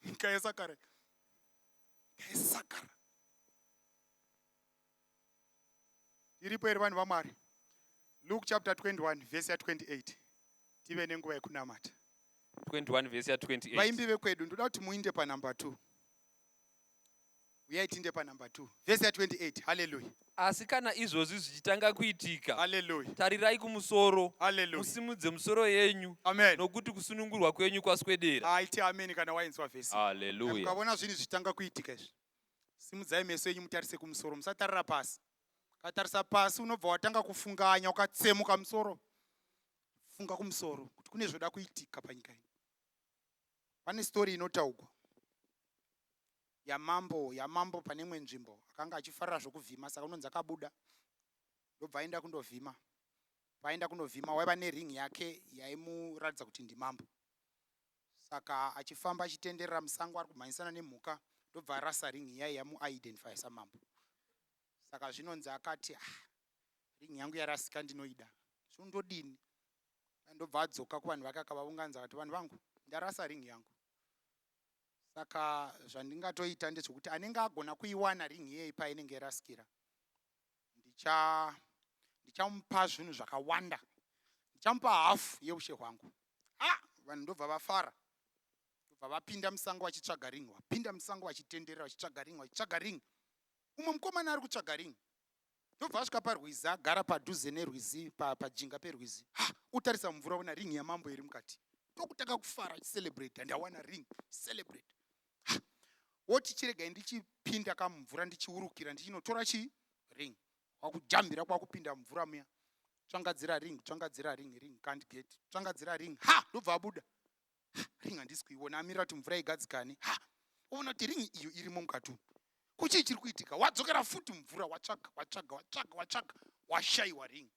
Nyika yesakara, yesakara. Iripo here, vanhu vaMwari? Luke chapter 21 vhesi ya28, tive nenguva yekunamata. 21 vhesi ya28. Vaimbi vekwedu, ndoda kuti muinde panumber 2. Uyai tiinde panumber 2, vhesi ya28. Haleluya. Asi kana izvozvi zvichitanga kuitika, Haleluya. tarirai kumusoro, Haleluya. musimudze musoro yenyu, Amen. nokuti kusunungurwa kwenyu kwaswedera. Aiti amen kana wainzwa vhesi. Haleluya. Mukaona zvinhu zvichitanga kuitika izvi, simudzai meso enyu mutarise kumusoro, musatarira pasi. Ukatarisa pasi unobva watanga kufunganya, ukatsemuka musoro. Funga kumusoro kuti kune zvoda kuitika panyika ino. Pane story inotaugwa yamambo pane imwe nzvimbo akanga achifarira zvokuvhima. Saka unonzi akabuda, ndobva aenda kundovhima. Paenda kundovhima, waiva nering yake yaimuratidza kuti ndimambo. Saka achifamba achitenderera musango, ari kumhanyisana nemhuka, ndobva arasa ring iyai yamuidentify samambo. Saka zvinonzi akati, "Ah, ring yangu yarasika, ndinoida, zvino ndodini?" Ndobva adzoka kuvanhu vake, akavaunganza, akati, "Vanhu vangu, ndarasa ring yangu. Saka zvandingatoita ndezvekuti anenge agona kuiwana ring iyei painenge yarasikira, ndichamupa zvinhu zvakawanda, ndichamupa hafu yeushe hwangu." Ah, vanhu ndobva vafara, ndobva vapinda musango vachitsvaga ring. Vapinda musango vachitenderera, vachitsvaga ring, vachitsvaga ring. Umwe mukomana ari kutsvaga ring, ndobva asvika parwizi, agara padhuze nerwizi, pajinga perwizi. Ha, utarisa mvura, ona ring yamambo iri mukati. Ndokutanga kufara, achicelebrate, "Ndawana ring!" Celebrate. Woti, "Chiregai ndichipinda kamumvura, ndichiurukira, ndichinotora chi ring." Kwakujambira kwakupinda mvura muya. Tsvangadzira ring, tsvangadzira ring, ring can't get. Tsvangadzira ring. Ha, ndobva abuda. Ha, ring handisi kuiona. Amira kuti mvura igadzikane. Ha, oona kuti ring iyo irimo mukati umu. Ko chii chiri kuitika? Wadzokera futi mvura, watsvaga, watsvaga, watsvaga, watsvaga, washaiwa ring.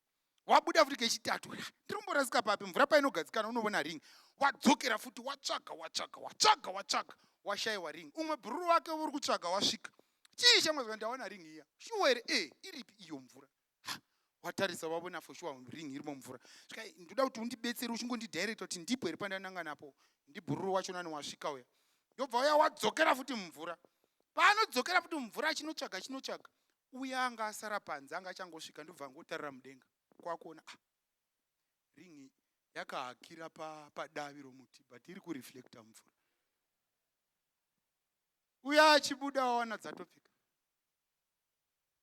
Wabuda futi kechitatu. Ha, ndiri kumborasika papi? Mvura painogadzikana unoona ring. Wadzokera futi, watsvaga, watsvaga, watsvaga, watsvaga, washaiwa ring. Umwe bhururu wake uri kutsvaga wasvika. Chii chamwazwa ndaona ring iya. Shuwa here? Eh, iripi iyo mvura? Ha, watarisa wavona for sure ring irimo mvura. Svika ndoda kuti undibetsere uchingondidirecta kuti ndipo here pandananga napo. Ndibhururu wacho nani wasvika uya. Ndobva uya wadzokera futi mumvura. Paanodzokera futi mumvura achinotsvaga achinotsvaga. Uya anga asara panze anga achangosvika ndobva angotarira mudenga. Kwakuona ah, ring yakahakira padavi romuti but iri kureflecta mvura. Uya achibuda wawana dzatopfeka.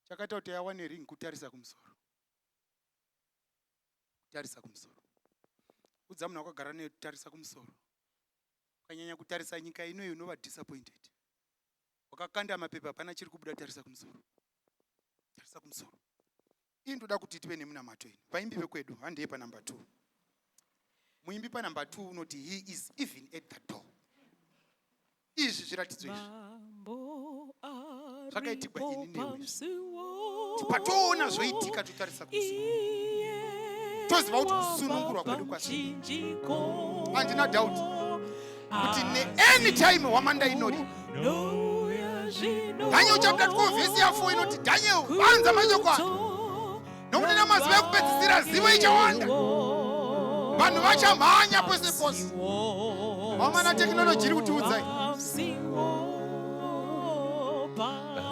Chakaita kuti awane ring kutarisa kumusoro. Kutarisa kumusoro. Udza munhu wakagara naye kutarisa kumusoro. Ukanyanya kutarisa nyika ino unova disappointed. Wakakanda mapepa hapana chiri kubuda tarisa kumusoro. Tarisa kumusoro. Ini ndoda kuti tive nemunamato ini. Vaimbi vekwedu handei pa number 2. Muimbi pa number 2 unoti he is even at the door. Izvi zviratidzo izvi zvakaitikwa ini newe izvi. Patoona zvoitika totarisa kumusoro. Toziva kuti kusunungurwa kwedu kwasvika. Handina doubt kuti neany time hwamanda inori. Daniel chapter 12 verse ya 4 inoti Daniel vanza mashoko ake nokuti namazuva ekupedzisira zivo ichawanda, vanhu vachamhanya pose pose. Vamana tekinoloji iri kutiudzai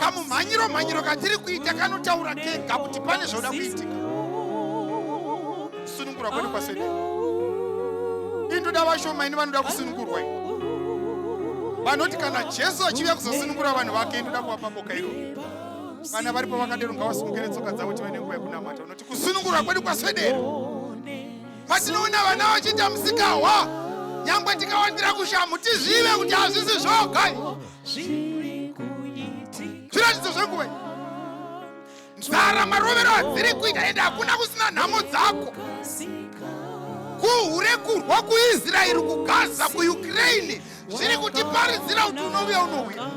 kamumhanyiro mhanyiro katiri kuita kanotaura kega kuti pane zvoda kuitika. Kusunungurwa kwedu kwaswedera. Indoda vashoma ini vanoda kusunungurwa ini vanoti kana Jesu achiuya kuzosunungura vanhu vake, indoda kuvapa boka iroro. Kana varipo vakadero ngavasimukire tsoka dzavo tive nenguva yekunamata. Unoti kusunungurwa kwedu kwaswedera. Patinoona vana vachiita musikahwa, nyangwe tikawandira kushamu, tizive kuti hazvisi zvoga. Zviratidzo zvenguva nzara marovero adziri kuita, ende hakuna kusina nhamo dzako. Kuhure kurwa kuIsraeri, kuGaza, kuUkraine, zviri kutiparidzira kuti unouya unouya.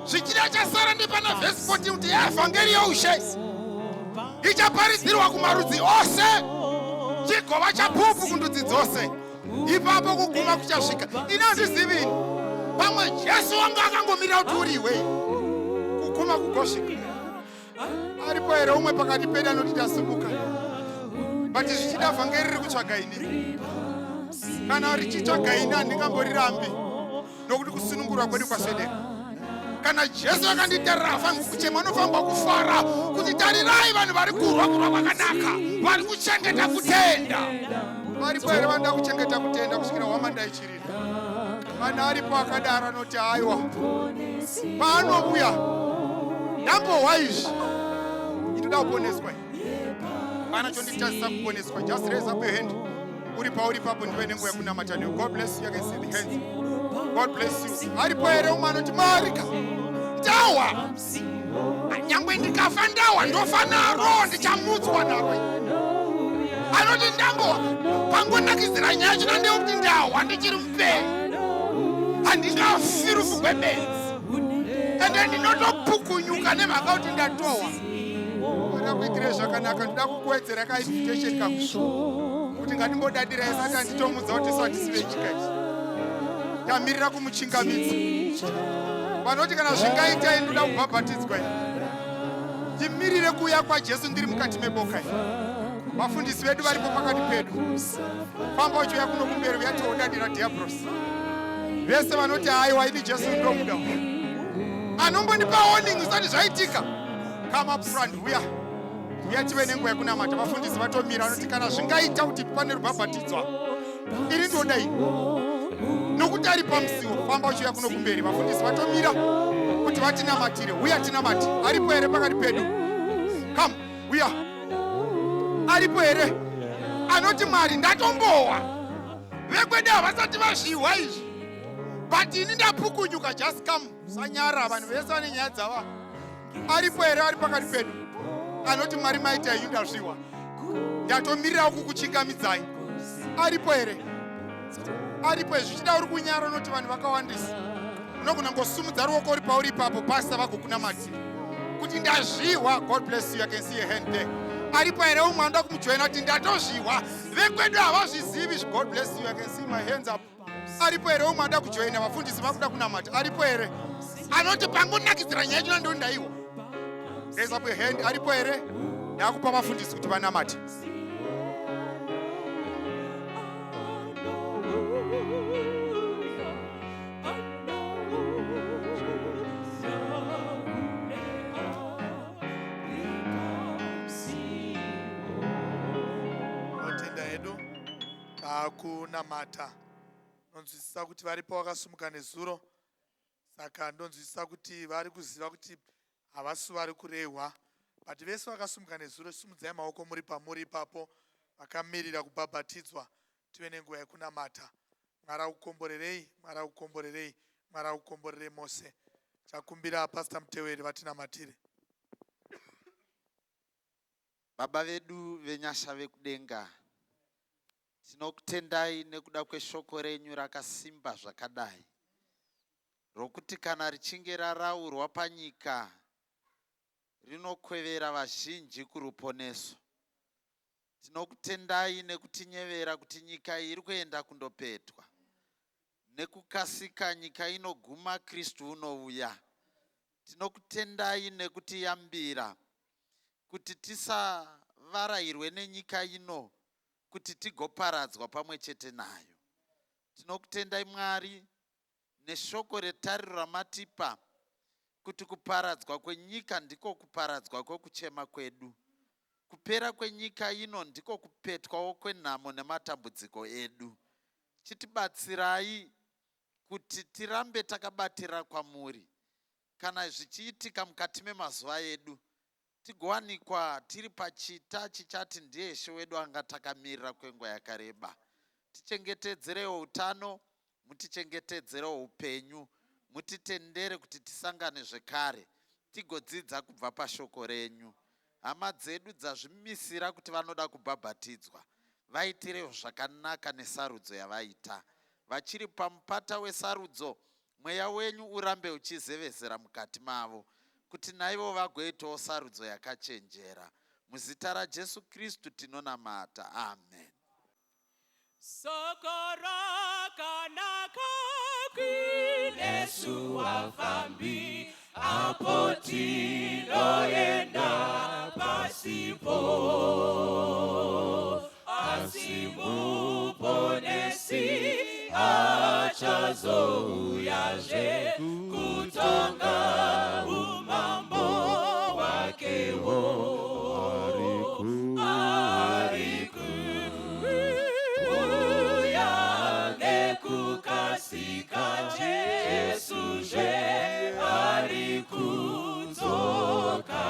Zvichida chasara ndepana vhesi 14 kuti evhangeri youshe ichaparidzirwa kumarudzi ose, chigova chapupu kundudzi dzose, ipapo kuguma kuchasvika. Ini handizivi ini, pamwe Jesu wanga akangomirira kuti uriwe kuguma kugosvika. Aripo here umwe pakati pedu anoti tasumuka, but zvichida vhangeri riri kutsvaga ini? Kana richitsvaga ini handingamborirambi, nokuti kusunungurwa kwedu kwaswedera. Kana Jesu akanditarira hafanirwi kuchema, anofanirwa kufara kuti tarirai vanhu vari kurwa kurwa kwakanaka, vari kuchengeta kutenda. Varipo here vanoda kuchengeta kutenda kusvikira hwamanda ichirira? Kana aripo akadaro anoti aiwa, paanouya ndambohwa izvi, itoda kuponeswa. Pana chonditadzisa kuponeswa, just raise up your hand uri pauri papo, ndive nenguva yekunamata newe. God bless you. I can see the hands. God bless you. Aripo here umwe anoti marika ndawa, nyangwe ndikafa ndawa, ndofa naro, ndichamutswa naro? Anoti ndambowa pangonakidzira nyaya china ndeyekuti ndawa ndichiri mupenyu, handingafi rufu gwebenzi, ende ndinotopukunyuka nemhaka kuti ndatowa. Ndoda kuitire zvakanaka, ndoda kukuwedzera kainvitation kaku kuti ngatimbodadira isati anditomudza kuti isu hatisi vechika isu, tamirira kumuchingamidza. Vanoti kana zvingaita, ini ndoda kubhabhatidzwa, ini timirire kuuya kwaJesu ndiri mukati meboka iri. Vafundisi vedu varipo pakati pedu, famba uchiuya kuno kumberi, uya tiodadira dhiabrosi. Vese vanoti haiwa, ini Jesu ndomuda, anombondipa warning zvisati zvaitika, come up front. Uya, uya tive nenguva yekunamata. Vafundisi vatomira. Vanoti kana zvingaita kuti pane rubhabhatidzwa, iri ndoda ini, nokuti ari pamusiwo. Famba uchiuya kuno kumberi. Vafundisi vatomira kuti vatinamatire. Uya tinamate. Aripo here pakati pedu? Come, uya. Aripo here anoti Mwari, ndatombowa, vekwedu havasati vazvihwa izvi, but ini ndapukunyuka? Just come, sanyara, vanhu vese vane nyaya dzava. Aripo here ari pakati pedu? Anoti Mwari maita henyu, ndazviwa, ndatomirirawo kukuchingamidzai. Aripo here? Aripo here? Zvichida uri kunyara, unoti vanhu vakawandisa. Unogona ngosumudza ruoko uri pauri ipapo, pastor vagokunamatira kuti ndazvihwa. God bless you. I can see a hand there. Aripo here umwe anoda kumujoina kuti ndatozvihwa, vekwedu havazvizivi? God bless you. I can see my hands up. Aripo here umwe anoda kujoina? Vafundisi vakuda kunamata. Aripo here anoti pangonakidzira nyaya yachona ndo ndaiwa? Raise up your hand. Aripo here? Ndakupa vafundisi kuti vanamate. Tinotenda hedu, taakunamata. Nonzwisisa kuti varipo vakasumuka nezuro, saka ndonzwisisa kuti vari kuziva kuti havasi vari kurehwa, but vese vakasumuka nezuro, simudzai maoko muri pamuri ipapo, vakamirira kubhabhatidzwa, tive nenguva yekunamata. Mwari akukomborerei, Mwari akukomborerei, Mwari akukomborerei mose. Chakumbira Pastor Muteweri vatinamatire. Baba vedu venyasha vekudenga, tinokutendai nekuda kweshoko renyu rakasimba zvakadai, rokuti kana richinge raraurwa panyika rinokwevera vazhinji kuruponeso. Tinokutendai nekutinyevera kuti nyika iyi iri kuenda kundopetwa nekukasika, nyika inoguma, Kristu unouya. Tinokutendai nekutiyambira kuti tisavarayirwe nenyika ino, kuti tigoparadzwa pamwe chete nayo. Tinokutendai Mwari neshoko retariro ramatipa, kuti kuparadzwa kwenyika ndiko kuparadzwa kwekuchema kwedu, kupera kwenyika ino ndiko kupetwawo kwenhamo nematambudziko edu. Chitibatsirai kuti tirambe takabatira kwamuri kana zvichiitika mukati memazuva edu, tigowanikwa tiri pachita chichati ndiye Ishe wedu anga takamirira kwenguva yakareba. Tichengetedzerewo utano, mutichengetedzerewo upenyu, mutitendere kuti tisangane zvekare tigodzidza kubva pashoko renyu. Hama dzedu dzazvimisira kuti vanoda kubhabhatidzwa, vaitirewo zvakanaka nesarudzo yavaita. Vachiri pamupata wesarudzo, mweya wenyu urambe uchizevezera mukati mavo kuti naivo vagoitawo sarudzo yakachenjera. Muzita raJesu Kristu tinonamata, amen. Soko rakanaka kunesu vafambi apo tinoenda pasipo, asi Muponesi achazouyazve kutonga umambo hwakewo. Ari kuuya nekukasika, Jesu zve ari kudzoka.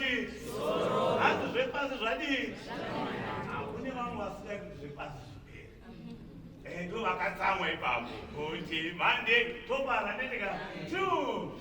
zvadii? Hanzi zvepasi zvadii? Hakune vamwe vasingadi kuti zvepasi zvipere. Eh, ndo vakatsamwa ipapo kuti mande topara ndetika two.